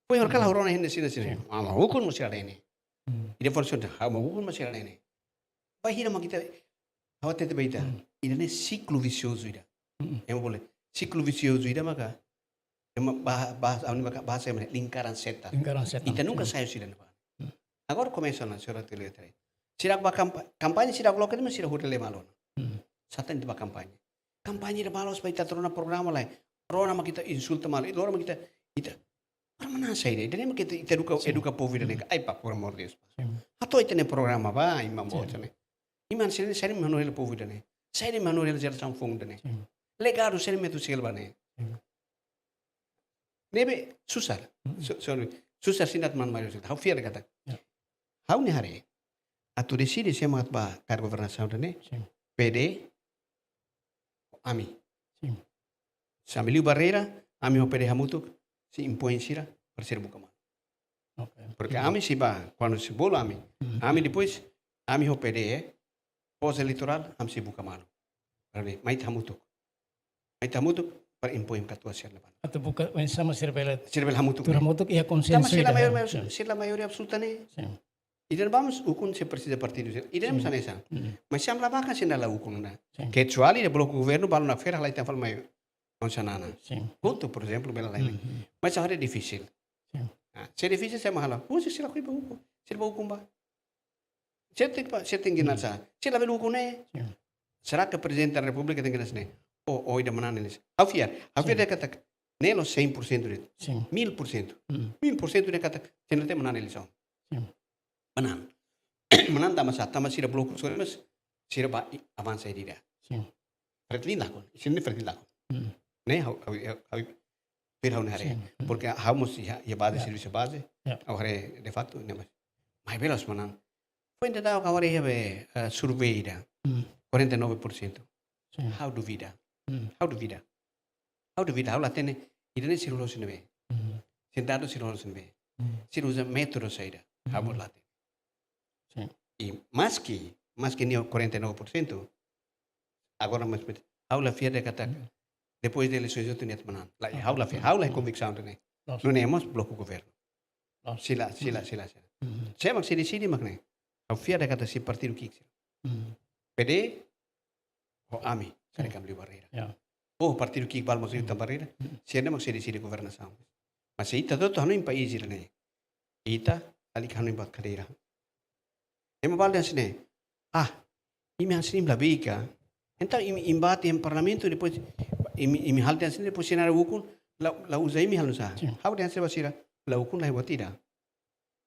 foin ha'u kala, hmm, ha'u rona hanesan ne'e, hanesan ne'e. Hmm. Ha'u mak ukun mak sira ne'e. Hmm. Ida fó solusaun, ha'u mak ukun mak sira ne'e. Ba hira mak ita, ha'u hatete ba ita. Hmm. Ida-ne'e siklu visiozu ida. Hmm. Ema bolu, siklu visiozu ida maka, ema ba-, ba-, anu maka bahasa ema lingkaran setan. Lingkaran setan. Ita nunka, hmm, sai husi ida-ne'ebá. Hmm. Agora komesa ona, sira teli ote. Sira ba kampa-, kampaña sira loke, mas sira hodi lema lona. Hmm. Sá tan ita ba kampaña. Kampaña ida ba la'ós ba ita atu rona programa lai. Rona mak ita insulta malu. Rona mak ita, ita. Para manán saida? Ida-ne'e mak ita, ita eduka, sin, eduka povu ida-ne'e. Mm. Ai, pá, por amor de Deus. Sin. Hato'o ita-nia programa ba, ema, sin, boot ne'e. Ema sira-ne'e, sira-ne'e mak hanorin hela povu ida-ne'e. Sira-ne'e mak hanorin hela jerasaun foun ida-ne'e. Sin. Legadu sira-ne'e mak atu siga ba ne'e. Sin. Ne'ebé susar. Mm. Su-, sorry. Susar sira atu manán maioria. Ha'u fiar de'it katak. Ya. Ha'u-nia haree. Atu deside sé mak ba kargu governasaun ne'e. Sin. P D, ami. Sin. Se ami liu barreira, ami ho P D hamutuk, sei impoin sira, para sira buka malu. Ok. Porke ami sei ba, kuandu sei bolu ami. Mhm. Ami depois, ami ho P D, eh, pós eleitorál, ami sei buka malu. Para ver, mai ita hamutuk. Mai ita hamutuk, para impoin katuas sira ne'ebá. Atu buka, oinsá mak sira bele. Sira bele hamutuk. Tuur hamutuk, iha konsensu ida. Tanba sira la maioria, sin, sira la maioria absoluta ne'e. Sin. Ida-ne'e vamos, ukun sei presiza partidu sira. Ida-ne'e, sin, mós hanesan. Mm. Mas se ami la ba ka sira la ukun ona. Sin. Kecuali ida bloku governu balu nakfera halai tan fali mai. Onsa nana. Sin. Hotu, por ezemplu, bele halai mai. Mm. Mas agora é difísil. Sin. Ah, se é difísil, se é mahala. Husi sira koi ba ukun. Sira ba ukun ba. Sira tenke ba, sira tenke, mm, nasa. Sira bele ukun ne'e. Sin. Será que Prezidente da Repúblika tenke nasa ne'e? Ou, ou ida manán eleisaun. Ha'u fiar. Ha'u fiar, sin, dehan katak ne'e la'ós cem por cento de'it. Sin. Mil por cento. Mm. Mil por cento dehan katak CNRT manán eleisaun. Sin. Manán. Manán tanba sá, tanba sira bloku sorin mós sira ba i-, avansa ida-idak. Sin. Fretilin lakon, sira-ne'e Fretilin lakon. Mm. Ne'e ha'u, ha'u, ha'u, ha'u, pir ha'u-nia haree. Sin. Mm. Porke ha'u mós iha, iha baze, ya, servisu baze. Ya. Ha'u haree de facto, ne'e mós. Maibé la'ós manán. Foin daudauk ha'u haree iha be, eh, survei ida. Mm. Quarenta e nove por cento. Sin. Ha'u duvida. Mm. Ha'u duvida. Ha'u duvida, ha'u la hatene, ida-ne'e sira loloos ne'ebé. Mm. Sira dadus sira loloos ne'ebé. Mm. Sira uza métodu saida. Mm. Ha'u la hatene. Sin. I maski, maski nia quarenta e nove por cento, agora mais, ha'u la fiar dehan katak, mm, depois de eleisaun ita-nia manán. La, ha'u la fiar, ha'u la, mm, konviksaun ne'e. Loos. Nune'e mós bloku governu. Loos. Sira, sira, mm, sira, sira. Mm. Sé mak sei deside mak ne'e. Ha'u fiar dehan katak sei partidu ki'ik sira. Mm. P D, ho ami, sin, karik ami liu barreira. Ya. Ou partidu ki'ik balu mós liu tan barreira, mm, sira-ne'e mak sei deside governasaun. Mas se ita hotu hanoin país ida-ne'e, ita, lalika hanoin buat kadeira. Ema balu dehan hanesan ne'e, ah, imi hanesan ne'e imi la bika. Entaun imi, imi bá iha parlamentu, depois imi, imi halo hanesan ne'e, depois sira na'in ukun, la, la uza imi halo nu'usá. Sin. Ha'u dehan hanesan ne'e ba sira, la ukun la iha buat ida.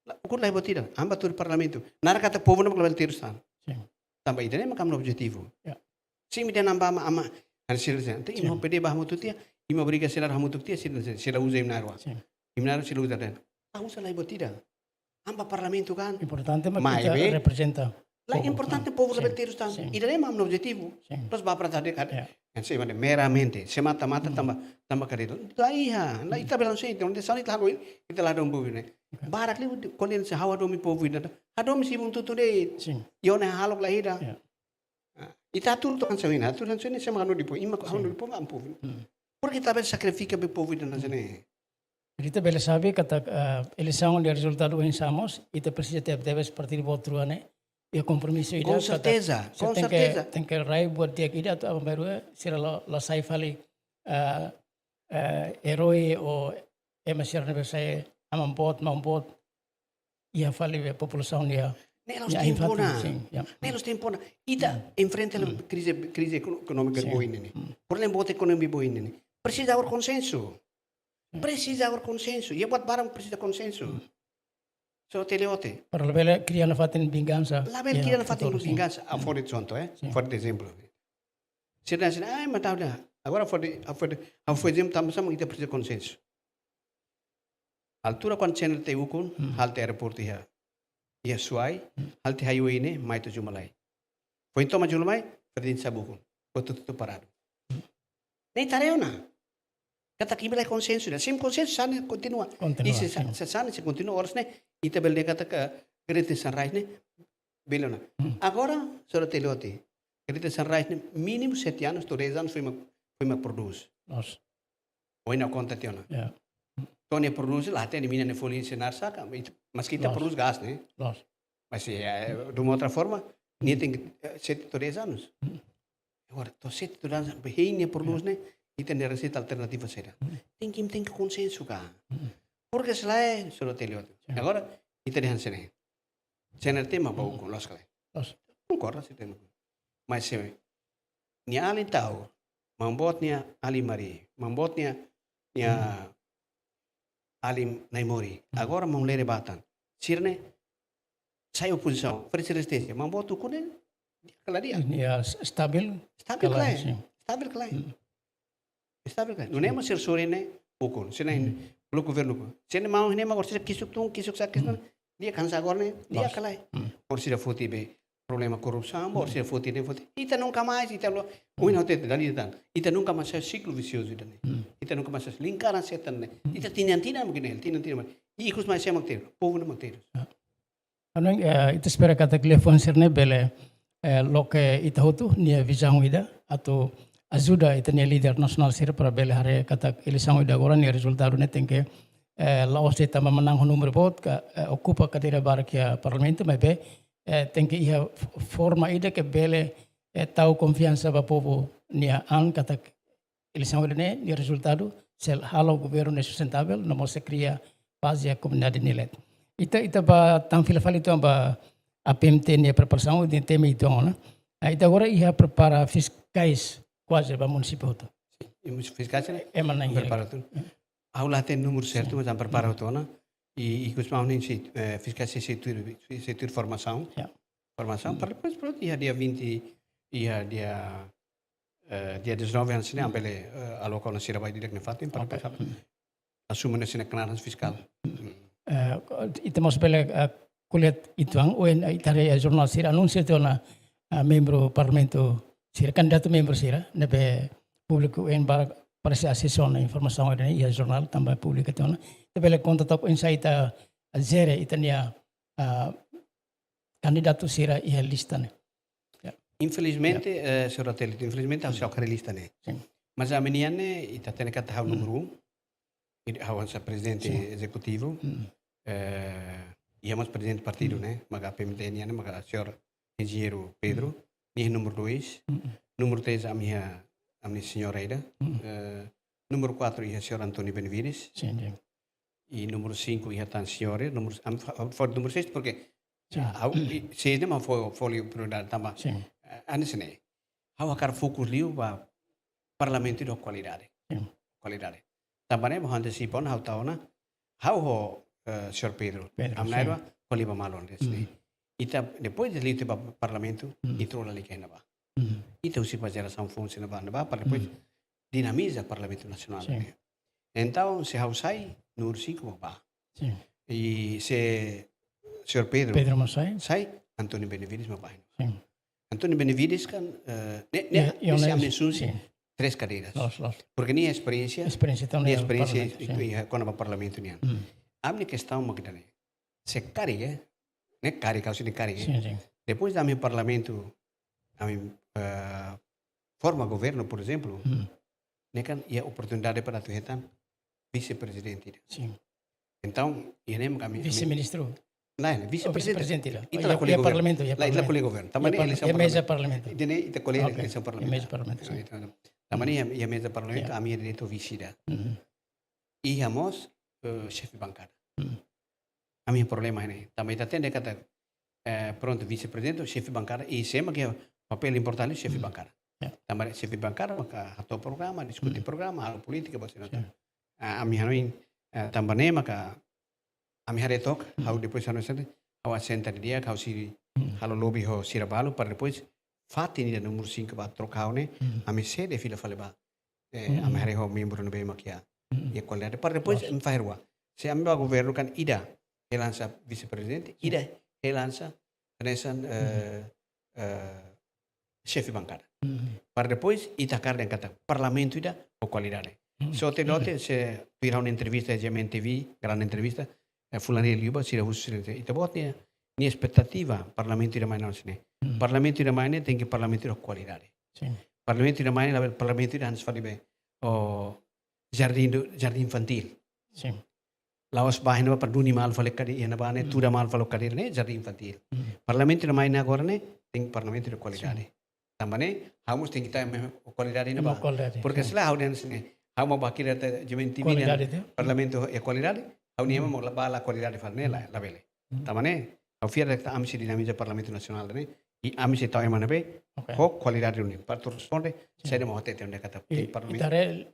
La, ukun la iha buat ida, ami bá tuur iha parlamentu. Naran katak povu ne'e mak labele terus tan. Sin. Tanba ida-ne'e mak ami-nia objetivu. Ya. Se imi dehan ami bá mak ami, ami sira dehan. Entaun imi, sin, ho P D bá hamutuk tiha, imi obriga sira hamutuk tiha, sira, sira uza imi na'in-rua. Sin. Imi na'in-rua sira uza dehan. Ah, uza la iha buat ida. Ami bá parlamentu kan. Importante mak ita, maibé, reprezenta la povu, importante, kan? Povu, sin, labele terus tan. Sin. Ida-ne'e mak ami-nia objetivu. Sin. Terus bá para tadi kan. Ya. Kan se mane meramente, semata-mata, mm, tanba, tanba kadeira. La iha, la, mm, ita bele sei, entaun, de saúde ita halo, ita la hadomi povu ne'e. Ok. Barak liu, ko'alia hanesan ha'u hadomi povu ne'e. Hadomi sei bun tutu de'it. Sin. Ida-ne'e hahalok la iha. Ya. Ah, ita tuur to'o hanesan ne'e, tuur hanesan ne'e, sé mak hanoin de'it povu, imi mak hanoin, sin, de'it povu, ami povu. Mm. Porke ita bele sakrifika be povu ida hanesan ne'e. Jadi ita bele sabe katak, eh, eleisaun nia rezultadu oinsá mós, ita presiza tebetebes partidu boot rua ne'e iha kompromisu ida. Com certeza, com certeza. Katak sira tenke, tenke rai buat di'ak ida atu aban-bainrua sira la, la sai fali, eh, eh, erói ou ema sira ne'ebé sai aman boot, maun boot. Iha fali be populasaun nia. Ne'e la'ós, nia tempu ain-fatin ona. Sin, ya. Ne'e la'ós tempu ona. Ita, hmm, enfrenta, hmm, krize, krize ekono-, ekonómika, sin, boot ida-ne'e. Hmm. Problema boot ekonomia boot ida-ne'e. Presiza agora konsensu. Hmm. Presiza agora konsensu. Iha buat barak presiza konsensu. Hmm. Só te leote. Para labele kria nafatin vingansa. Labele, ya, kria nafatin futuru, sin, vingansa. Ah, hmm, fó de'it contoh, eh? Sin. Fó de'it ezemplu. Sira dehan, sira dehan, ai, mas tahu dah. Agora fó de'it, ah, fó de'it, ah, fó de'it ezemplu, tanba sá mak ita presiza konsensu. Altura kuandu CNRT ukun, hmm, halo tiha aeroportu iha, iha Suai, hmm, halo tiha highway ne'e, mai to'o Jumalai. Foin tomak Jumalai, Fretilin sa'e ba ukun. Hotu-hotu paradu. Hmm. Ne'e ita haree ona. Katak imi la iha konsensu ida. Sem konsensu, hanesan ne'e kontinua. Kontinua, i se sa-, sin, se hanesan ne'e se kontinua, oras ne'e, ita bele dehan katak Greater Sunrise ne'e, bele ona. Hmm. Agora, só te leote. Greater Sunrise ne'e, mínimu sete anos, to'o dez anos, foin mak, foin mak prodús. Loos. Ohin ha'u konta tiha ona. Ya. To'o nia prodús, la hatene mina ne'e folin sei naran sá ka, it-, maski ita, loos, prodús gás, ne'e? Loos. Mas, eh, de uma outra forma, nia tenke, eh, sete to'o dez anos. Hmm. Agora, to'o sete to'o dez anos, be hein nia prodús, ya, ne'e, ita-nia reseita alternativa saida? Hmm. Tenke, tenke konsensu ka. Hmm. Porke se lae, só te leote. Sin. Agora, ita dehan hanesan ne'e. CNRT mak ba ukun, loos ka lae? Loos. Konkorda, se tem. Mas se nia alin Taur, maun boot nia alin Mari, maun boot nia, nia, hmm, alin Naimori. Hmm. Agora maun Lere bá tan. Sira-ne'e sai opozisaun, oferese rezisténsia. Maun boot ukun ne'e, kala dia. Nia s-, stabil. Stabil ka lae, kala dia, sin. Stabil ka lae. Hmm. Stabil ka lae. Nune'e, sin, mak sira sorin ne'e ukun. Sira-ne'e, hmm, bloku governu ukun. Sira-ne'e maun ne'e mak orsida kisuk tun, kisuk sa'e, kisuk, hmm, Di'ak hanesan agora ne'e, di'ak ka lae. Orsida foti be problema korrupsaun, orsida foti ne'e foti. Ita nunka mais, ita lo, ohin ha'u hatete dala ida tan. Ita nunka mais sai siklu visiozu ida-ne'e. Ita nunka mais sai lingkaran setan ne'e. Ita tinan-tinan mak ne'e, tinan-tinan mak. I ikus mai sé mak terus, povu ne'e mak terus. Anu, eh, ita espera katak liafuan sira-ne'e bele, eh, loke ita hotu nia vizaun ida atu ajuda ita-nia líder nasionál sira para bele haree katak eleisaun ida agora nia rezultadu ne'e tenke, eh, la'ós de'it tanba manán ho númeru boot ka, eh, okupa kadeira barak iha parlamentu, maibé, eh, tenke iha f-, forma ida ke bele, eh, tau konfiansa ba povu nia an katak eleisaun ida-ne'e nia rezultadu sei halo governu ne'e sustentável, no mós sei kria pás iha komunidade nia leet. Ita, ita bá tan fila fali uitoan ba APMT nia preparasaun, nia temi uitoan ona. Ah, ita agora iha prepara fiskais kuaze ba munisípiu hotu. I munis-, fiskais ne'e? Ema na'in hira. Prepara hotu. Ha'u la hatene númeru sertu, mas ami prepara hotu ona. I, i ikus mai ne'e sei, eh, fiskais sei, sei tuir, sei tuir formasaun. Ya. Formasaun, para depois, pronto, iha dia vinte, iha dia, eh, dia dezanove hanesan ne'e, ami bele, eh, aloka ona sira ba di'ak ne'e fatin, para depois asume ne'e sira knaar fiskál. Eh, ita mós bele, eh, ko'alia uitoan, ohin, eh, ita haree, eh, jornál sira anunsia tiha ona, eh, membru parlamentu sira, kandidatu membru sira, ne'ebé públiku ohin barak parese asesu ona informasaun ida-ne'e iha jornál tanba públiku tiha ona. Ita bele konta tok oinsá ita jere ita-nia, ah, kandidatu sira iha lista ne'e. Ya. Infelizmente, eh, señór Ratelli, infelizmente, ha'u sei hakarak lista ne'e. Sin. Mas ami-nian ne'e, ita hatene katak ha'u númeru un, i ha'u hanesan prezidente ezekutivu, eh, i ha'u mós prezidente partidu ne'e, maka APMT nian ne'e, maka señór enjeñeiru Pedro, nia númeru dois, númeru três ami-nia, ami-nia señora ida, eh, númeru quatro iha señór António Benevides, sin, sin. I númeru cinco iha tan señór, númeru, am, fa-, fa-, númeru seis, porque, sin, ha'u, i, seis ne'e mak fó, fó liu prioridade tanba. Sin. Eh, hanesan ne'e. Ha'u hakarak fokus liu ba parlamentu ida ho kualidade. Sin. Kualidade. Tanba ne'e mak antesipa ona ha'u tau ona. Ha'u ho, eh, señór Pedro. Pedro, ami na'in-rua, sin, ko'alia ba malu hanesan ne'e. Ita, depois de liu tiha ba parlamentu, ita hola lalika iha ne'ebá. Ita husik ba jerasaun foun sira ne'ebá, ne'ebá, para depois dinamiza Parlamentu Nasionál, sin, ne'e. Entaun, se ha'u sai, númeru cinco mak bá. Sin. I se señór Pedro, Pedro mós sai, sai, António Benevides mak bá. Sin. António Benevides kan, eh, ne'e, ne'e, ya, ya, ne'e, se ne'e, ami asunsi, sin, três kadeiras. Loos, loos. Porque nia esperiénsia, esperiéncia também nia no esperiénsia parlamento, itu, sin, iha kona-ba parlamentu nian. Ami-nia kestaun mak ida-ne'e. Se karik, eh, ne'e karik, ha'u sente karik, eh. Sin, sin. Depois de ami iha parlamentu, ami, eh, forma governu, por ezemplu, ne'e kan iha oportunidade para atu hetan vise-prezidente. Sin. Entaun, iha ne'e mak ami, ami vise-ministru? Lae, lae, vise-prezidente. Oh, vise-prezidente, lae. Ita la, iha, ko'alia iha governu, parlamentu, iha parlamentu. Ita la ko'alia governu. Tanba ne'e eleisaun parlamentu. Ita ne'e, ita ko'alia eleisaun parlamentu. Ok. Iha meza parlamentu. Tanba ne'e iha, iha meza parlamentu, ami iha direitu vise ida. Iha mós, eh, xefe bankada. Ami problema ne'e. Tanba ita hatene katak, eh, prontu, vise-prezidente, xefe bankada, i sé mak iha papél importante, xefe bankada. Ya. Tanba xefe bankada maka hato'o programa, diskute programa, halo polítika, buat sira-ne'e. Ah, ami hanoin, eh, tanba ne'e maka ami haree tok, ha'u depois hanoin sente, ha'u asenta didi'ak, ha'u sei halo lobby ho sira balu, para depois fatin ida númeru cinco ba troka ha'u ne'e, ami sei fila fali ba. Eh, ami haree ho membru ne'ebé mak iha, iha kualidade. Para depois, loos, ami fahe rua. Se ami ba governu kan ida helansa vise-prezidente, ida helansa hanesan, eh, eh, xefe bankada. Para depois, ita hakarak dehan katak parlamentu ida ho kualidade. Só te note, se tuir ha'u-nia entrevista, G M N T V, grande entrevista, eh, fulan liu ba, sira husu sira, ita-boot nia, nia espetativa, parlamentu ida mai hanesan ne'e. Parlamentu ida mai ne'e, tenke parlamentu ida ho kualidade. Sin. Parlamentu ida mai ne'e, labele parlamentu ida hanesan fali be, o, jardín do, jardín infantil. Sin. La'ós ba iha ne'ebá para duni malu fali kadeira, iha ne'ebá ne'e, tuda malu fali kadeira ne'e, jardín infantil. Parlamentu ida mai ne'e agora ne'e, tenke parlamentu ida ho kualidade. Sin. Tanba ne'e, ha'u mós tenke tau ema ho kualidade iha ne'ebá. Ho kualidade, sin. Porque se lae ha'u dehan hanesan ne'e, ha'u mak bá kira te G M N T V ne'e, kualidade ida, parlamentu iha kualidade, ha'u-nia ema mak la bá la kualidade fali ne'e, la, labele. Tanba ne'e, ha'u fiar katak ami sei dinamiza Parlamentu Nasionál ne'e, i ami sei tau ema ne'ebé ho kualidade duni. Para atu responde, saida mak hatete ne'e katak, i, parlamentu. Ita haree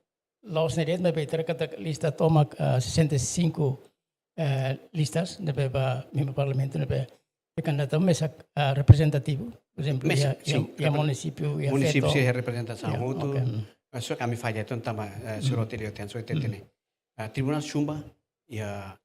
la'ós ne'e de'it, maibé ita haree katak lista tomak, ah, sessenta e cinco, eh, listas, ne'ebé ba membru parlamentu, ne'ebé kandidatu mesak, ah, reprezentativu, por ezemplu, mesak, iha, sin, iha, iha repre-, munisípiu, iha munisípiu feto. Sei iha reprezentasaun hotu. Ya, ok. Só ke ami falla, entaun tanba, eh, señór Ratelli, entaun só hatete ne'e. Ah, Tribunál Xumba, iha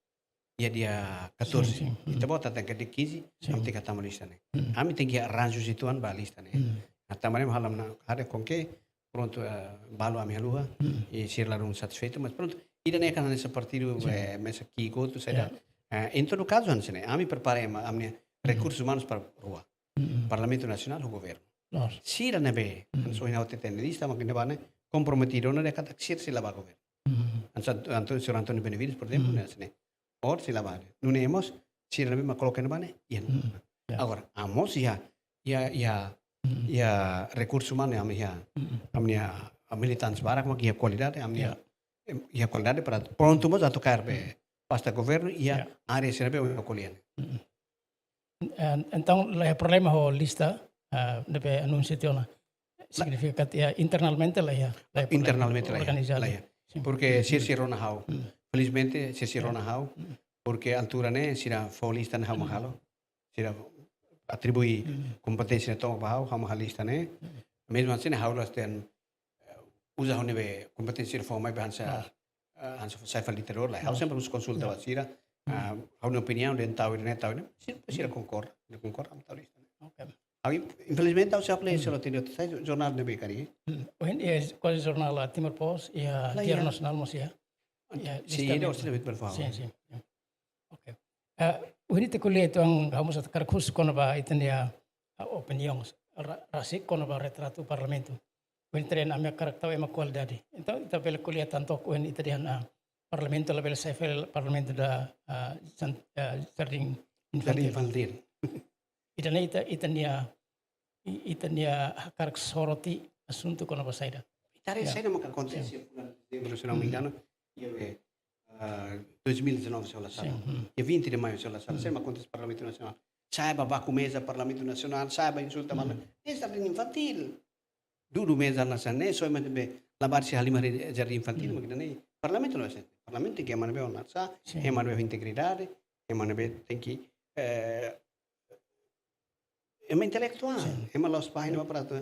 iha dia katorze. Sin, sin. Mm. Ita-boot hateten katak dia kinze, sin, ami tenke hatama lista ne'e. Mm. Ami tenke arranja situasaun ba lista ne'e. Mm. Hatama ne'e halo ona, hare konke, prontu, eh, balu ami haluha, mm, i sira ladún satisfeitu, mas prontu, ida-ne'e kan hanesan partidu, sin, eh, mesak ki'ik hotu, saida. Ya. Eh, em todo caso, hanesan ne'e, ami prepara ema, ami-nia, mm, rekursus umanus para rua. Mm. Parlamentu Nasionál ho governu. Loos. Sira ne'ebé, mm, hanesan ohin ha'u hateten lista, mak ne'ebá ne'e, komprometidu ona dehan katak sira sei la bá governu. Mm. Hanesan Anto-, señór António Benevides, por ezemplu, mm, hanesan ne'e. Or sei la bá. Nune'e mós, sira ne'ebé mak koloka iha ne'ebá ne'e, iha. Mm. Ya. Agora, ami mós iha, iha, iha, mm, iha rekursu umanu, ami iha, mm, ami-nia, ah, militantes barak mak iha kualidade, ami iha, ya, em, iha kualidade para prontu mós atu kaer be, mm, pasta governu, iha, ya, área sira ne'ebé ohin ko'alia. Mm. En-, entaun, la iha problema ho lista, ah, ne'ebé anunsia tiha ona. La- Signifika katak, ya, internamente la iha, la iha problema. Internamente la iha, organizadu, la iha. Sin. Porque, mm, sira sei rona ha'u. Mm. Felizmente, sira sei, ya, rona ha'u. Mm. Porque altura ne'e, sira fó lista ne'e ha'u mak, mm, halo. Sira atribui, mm, kompeténsia tomak ba ha'u, ha'u mak halo lista ne'e. Mm. Mezmu hanesan ne'e ha'u la hatene, eh, uza ha'u-nia be kompeténsia fó mai be hanesan, ah, eh, hanesan sai fali ditadór, lae. Ha'u, ah, sempre husu konsulta, ya, ba sira. Mm. Ah, ha'u-nia opiniaun dehan tau ne'e, tau ne'e. Sira, sira, mm, konkorda, sira konkorda, ami tau lista ne'e. Ok. Ha'u, infelizmente, ha'u sei la, mm, sei la hatene, sai jornál ne'ebé karik. Mm. Ohin, eh, kuaze jornál, ah, Timor Post, iha, la, Diário, ya, Nasionál mós iha. Ya, sin, lista ne'e ne'e. Orsida bit berfaham. Sin, sin, sin. Ok. Eh, ohin ita ko'alia uitoan, ha'u mós hakarak husu kona-ba ita-nia, ah, opiniaun ra-, rasik kona-ba retratu parlamentu. Ohin ita dehan ami hakarak tau ema kualidade. Entaun, ita bele ko'alia tan took ohin ita dehan, ah, parlamentu labele sai fali parlamentu da, ah, san-, ah, jardín infantile. Jardín infantile. Ida-ne'e ita, ita-nia, i-, ita-nia hakarak soroti asuntu kona-ba saida. Ita haree, ya, saida maka akontese, sin, iha fulan dezembru, se não me engano, iha, eh, ah, dois mil e dezanove, se ha'u la sala. Sin, hmm. Dia vinte de maio, se ha'u la sala. Hmm. Saida maka akontese Parlamentu Nasionál. Sa'e ba baku meza Parlamentu Nasionál, sa'e ba insulta, hmm, malu. Ne'e jardín infantile. Dudu meza hanesan ne'e, só ema ne'ebé labarik sei halimar iha jardín infantile, hmm, mak ida-ne'e. Parlamentu la hanesan. Parlamentu tenke ema ne'ebé oinsá, sin, ema ne'ebé ho integridade, ema ne'ebé tenke, eh, ema intelektuál, sin, ema la'ós pájina, sin, para tu,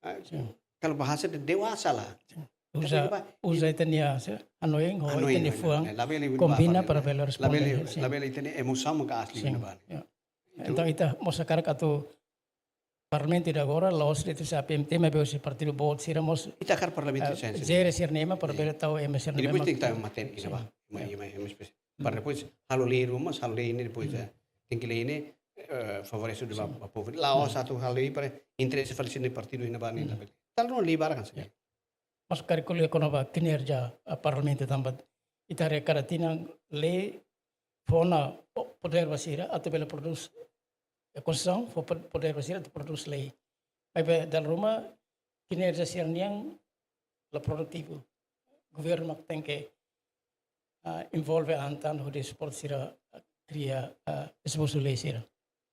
ah, sin, kalau bahasa de dewasa lah. Sin. Tapi uza, ba, uza ita-nia, se, hanoin, ho, hanoin, ita-nia, hanoin, fuan, eh, labele, kombina, labele, para bele responde, labele, sin, labele ita-nia emosaun maka asli, sin, ne'ebá. Ya. Itu. Entaun, ita mós hakarak atu parlamentu ida agora, la'ós de'it husi APMT, maibé husi partidu boot sira mós, ita hakarak parlamentu, eh, sin, sin, jere sira-nia ema, para, sin, bele tau ema sira-nia ema. I depois tenke tau ema tékniku, sin, ba. Ema, sin, ema, ema espesi-, hmm, para depois halo lei ruma, halo lei ne'e depois, hmm, eh, tenke lei ne'e, eh, favorese dua, sin, ba, ba povu. La'ós, hmm, atu halo lei para interese fali sira-nia partidu iha ne'ebá ne'e, hmm, labele. Tanba lei barak kan, sin. Ya. Mas karik ko'alia kona-ba kinerja, ah, parlamentu tanba ita haree kada tinan lei fó ona po-, podér ba sira atu bele prodús, eh, konstituisaun fó po-, podér ba sira atu prodús lei. Maibé dala ruma kinerja sira-nian la produtivu. Governu mak tenke, ah, envolve an tan hodi suporta sira, ah, kria, ah, esbosu lei sira.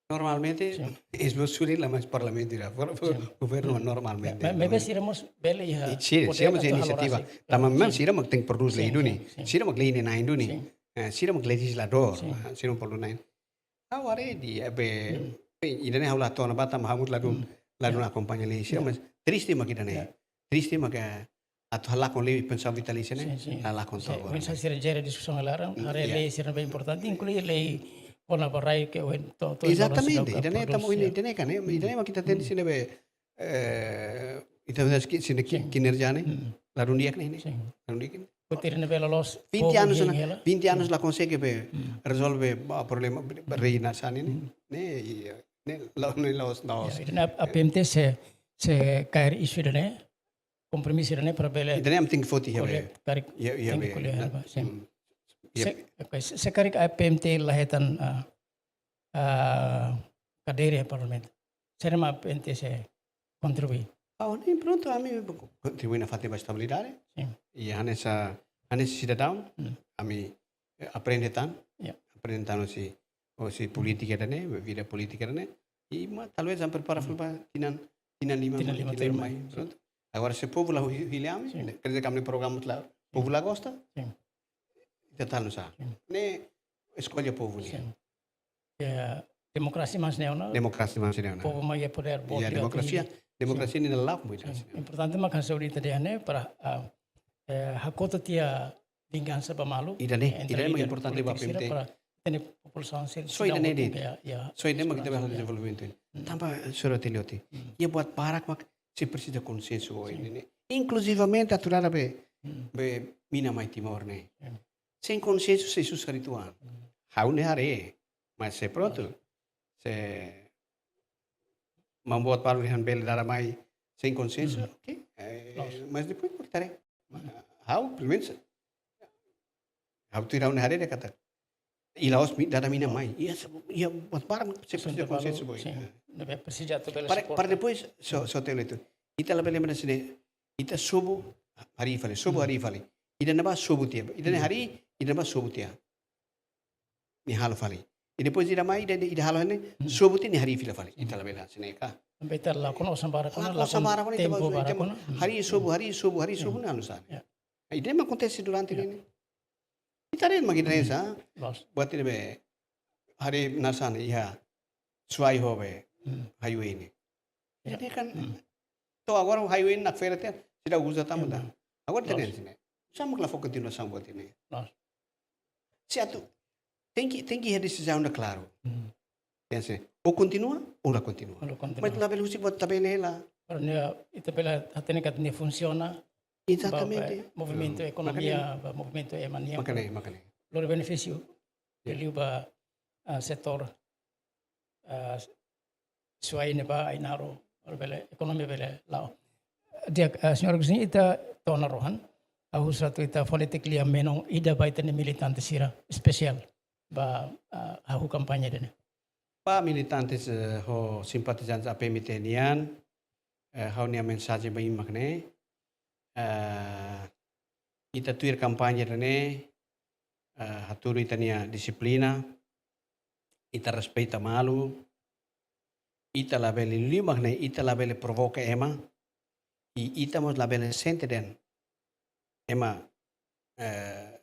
Normalmente, sin, esbosu lei la mai husi parlamentu ida, por, por, sin, governu, hmm, normalmente. Ya, ma-, maibé sira mós bele iha, i sira, podér sira mós atu halo inisiativa. Rasik. Tanba memang, sin, sira mak tenke prodús lei, sin, duni. Sin, sin. Sira mak lei ne'e na'in duni. Sin. Eh, sira mak lejizladór. Sin. Ah, sira mak prodús na'in. Ha'u haree dehan, eh, be, hmm, be, ida-ne'e ha'u la hatene ba tanba ha'u mós ladún, hmm, ladún, ya, akompaña lei sira, ya, mas triste mak ida-ne'e. Ya. Triste mak atu halakon lei pensaun vitalísia ne'e, sin, sin, la halakon to'o, sin, agora. Oinsá sira jere diskusaun iha laran, hmm, haree, ya, lei sira ne'ebé importante, inklui lei kona-ba rai ke ohin to, to. Exatamente, ita-nia, prodús, ita-nia, ya, ita-nia kan, eh, hmm, ita-nia mak ita hatene, hmm, sira ne'ebé, eh, ita hatene ki-, sira-nia ki-, sin, kinerja ne'e, hmm, ladún di'ak ne'e, ne'e. Sin. Ladún di'ak ne'e. Buat ida ne'ebé la loos, vinte anos povu la, hela. Vinte anos, sin, la konsege be, hmm, rezolve ba problema, hmm, rei na sani ne'e. Hmm. Ne'e, i, ne'e, la, ne'e la'ós, la'ós. Ya, ida-ne'e APMT sei, sei kaer isu ida-ne'e, kompromisu ida-ne'e para bele, ida-ne'e ami tenke foti iha, ko'alia, be, karik, ya, ya, tenke be, ko'alia, na, ba, sin. Hmm. Ya. Se, ok, se, se karik APMT la hetan, ah, ah, kadeira iha parlamentu. Saida mak APMT sei kontribui? Oh, ne'e prontu, ami kontribui nafatin ba estabilidade. Sin. I hanesan, hanesan sidadaun, hmm, ami, eh, aprende tan, ya, aprende tan husi, husi polítika ida-ne'e, vida polítika ida-ne'e. I ma, talvez ami prepara, hmm, fali ba tinan, tinan lima, tinan lima, tinan lima, tuirmai, sin, prontu. Agora, se povu la hu-, hili ami, sin, kerja kami programa la, povu la gosta, sin, ita tau nusá. Sin. Ne'e eskolla povu nian. Sin. Ya, demokrasia mak hanesan ne'e ona. Demokrasia mak hanesan ne'e ona. Povu mak iha podér, ya, votu demokrasia, hili. Demokrasia, sin, ne'e la'o muito, sin, sin. Importante mak hanesan ohin ita dehan ne'e para, ah, eh, hakotu tiha vingansa ba malu. Ida-ne'e, eh, ida-ne'e mak líder importante ba polítiku sira APMT. Para ita-nia populasaun sira, sira ida-ne'e de'it. Ya, ya. Só ida mak ita bele halo dezenvolvimentu. Tanba, señór Telioti, iha buat barak mak sei presiza konsensu ohin ne'e. Inkluzivamente atu dada be, be mina mai Timor ne'e. Sein konsensu sei susar uitoan. Ha'u ne'e haree, mas sei prontu. Se maun boot balu dehan bele dada mai sein konsensu, oke. Eh, mas depois por tare. Ha'u, pelumenus, ha'u tuir ha'u-nia haree dehan katak i la'ós mi-, dada mina mai. Iha, iha buat barak sei presiza konsensu boot. Sin. Ne'ebé presiza atu bele suporta. Para, para depois, señór, señór Telioti, ita labele mena sine, ita sobu harii fali, sobu harii fali. Ida-ne'ebá sobu tiha. Ida-ne'e harii, ida-ne'ebá sobu tiha. Nia halo fali. I depois ida mai, ida, ida halo ne'e, sobu tiha nia harii fila fali. Ita labele sine ka. Tanba ita lakon osan barak ona, lakon osan barak ona, ita tempu barak ona. Harii sobu, harii sobu, harii sobu ne'e halo sá. Ya. Ida-ne'e mak akontese durante ne'e. Ita haree mak ida-ne'e sá. Loos. Buat ida be haree hanesan iha Suai ho be highway ne'e. Ya. Jadi kan, to'o agora highway ne'e nakfera tiha, seidauk uza tanba ida. Agora ita dehan sine. Sá mak la fó kontinuasaun buat ne'e. Loos. Se atu, tenke, tenke iha desizaun ida klaru. Dehan sine, ou kontinua, ou la kontinua. Ou la kontinua. Mas labele husik buat tabele hela. Para ne'e, ita bele hatene katak ne'e funsiona. Exatamente. Ba, ba movimentu ekonomia, ba movimentu ema nian. Mak ne'e, mak ne'e. Lori benefísiu. Ya. Liu ba, ah, setór, ah, Suai ne'ebá, Ainaro, bele, ekonomia bele la'o. Di'ak, ah, señór Agustinho, ita to'o ona rohan, ha'u husu atu ita fó lia menon ida ba ita-nia militante sira espesiál ba, ah, hahú kampaña ida-ne'e. Ba militantes, eh, ho simpatizantes A P M T nian, eh, ha'u-nia mensajen ba imi mak ne'e, eh, ita tuir kampaña ida-ne'e, eh, hatudu ita-nia dixiplina, ita respeita malu, ita labele, liu mak ne'e, ita labele provoka ema, i ita mós labele sente dehan ema, eh,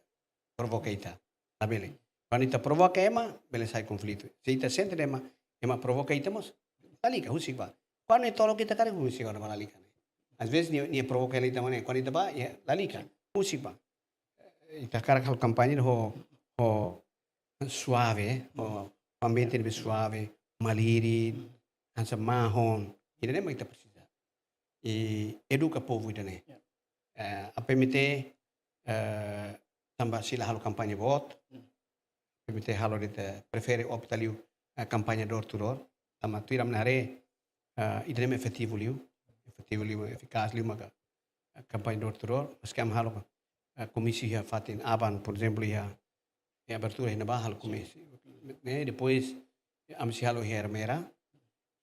provoka ita. Labele. Kuandu ita provoka ema, bele sai konflitu. Se ita sente dehan ema, ema provoka ita mós, lalika, husik bá. Kuandu nia tolok ita karik, husik bá, lalika. Às vezes nia, nia provoka ita mak ne'e, kuandu ita bá, ya, lalika, husik bá. Ita hakarak halo kampaña ho, ho suave, ho ambiente ne'ebé suave, malirin, hanesan mahon. Ida-ne'e mak ita presiza. I eduka povu ida-ne'e. Ya. Eh, A P M T, eh, tanba sira la halo kampaña boot. Hmm. A P M T halo de'it, eh, prefere opta liu, eh, kampaña door to door. Tanba tuir ami-nia haree, eh, ida-ne'e mak efetivu liu. Efetivu liu, efikás liu maka, eh, kampaña door to door. Maski ami halo, eh, komísiu iha fatin aban, por ezemplu, iha, iha abertura iha ne'ebá halo komísiu. Ne'e, depois, ami sei halo iha Ermera,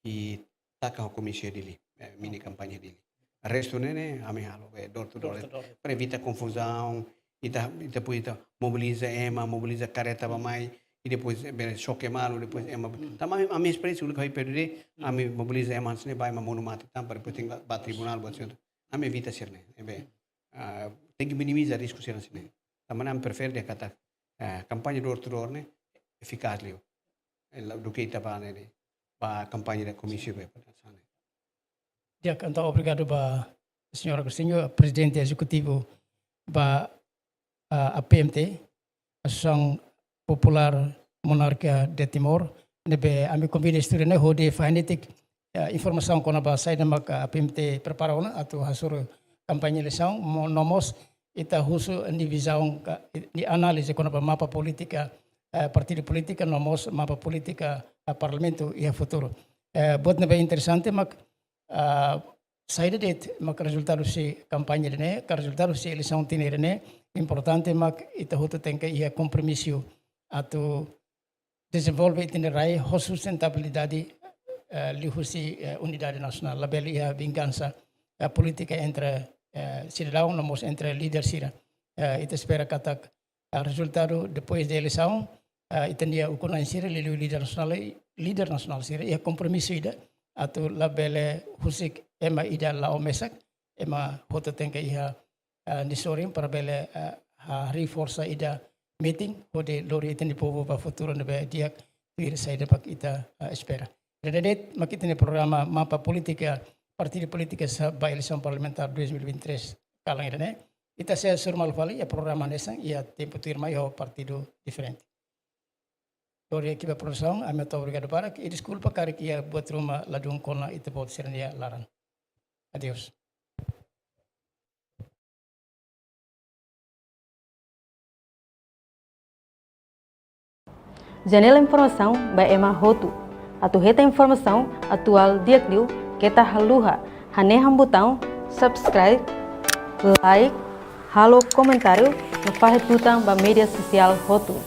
i taka ho komísiu iha Dili, eh, mini kampaña iha Dili. Restu ne'e, ne'e, ami halo, eh, door to door. Door to door. Para evita konfuzaun, ita, ita depois ita mobiliza ema, mobiliza karreta bá mai, i depois, eh, bele xoke malu, depois ema. Hmm. Tanba ami, ami esperiénsia uluk iha P D D, hmm, ami mobiliza ema hanesan ne'e bá ema monu mate, tanba depois tenke bá, bá tribunál, buat sira-ne'e. Ami evita sira-ne'e, ne'ebé, ah, tenke minimiza risku sira-ne'e. Tanba ne'e ami prefere dehan katak, eh, kampaña door to door ne'e efikás liu. Eh, la, duké ita bá ne'e, bá kampaña iha komísiu be, para hanesan ne'e. Di'ak, entaun obrigadu ba señór Agostinho, prezidente ezekutivu ba, ah, A P M T, Asosiasaun Populár Monárkica de Timor, ne'ebé ami konvida estudu ne'e hodi fahe netik, eh, informasaun kona-ba saida mak A P M T prepara ona atu hasoru kampaña eleisaun, mo-, no mós ita husu nia vizaun ka, nia análize kona-ba mapa polítika, eh, partidu polítika, no mós mapa polítika, eh, parlamentu iha futuru. Eh, buat ne'ebé interesante mak, ah, saida de'it mak rezultadu husi kampaña ida-ne'e, ka rezultadu husi eleisaun tinan ida-ne'e, importante mak ita hotu tenke iha kompromisu atu dezenvolve ita-nia rai ho sustentabilidade, eh, liuhusi, eh, unidade nasionál. Labele iha vingansa, eh, polítika entre, eh, sidadaun, no mós entre líder sira. Eh, ita espera katak, eh, rezultadu depois de eleisaun, eh, ita-nia ukun-na'in sira, liuliu líder nasionál, líder nasionál sira, iha kompromisu ida atu labele husik ema ida la'o mesak, ema hotu tenke iha, eh, nia sorin para bele, eh, ha-, harii forsa ida metin hodi lori ita-nia povu ba futuru ne'ebé di'ak tuir saida mak ita, eh, espera. Ida-ne'e de'it mak ita-nia programa Mapa Polítika Partidu Polítiku ba Eleisaun Parlamentár dois mil e vinte e três kalan ida-ne'e. Ita sei hasoru malu fali iha programa hanesan iha tempu tuirmai ho partidu diferente. Lori Ekipa Produsaun, ami hato'o obrigadu barak, i deskulpa karik iha buat ruma ladún kona ita-boot sira-nia laran. Adeus. Janela informasaun ba ema hotu. Atu hetan informasaun atuál di'ak liu, keta haluha hanehan butaun subscribe, like, halo komentáriu no fahe tutan ba média sosiál hotu.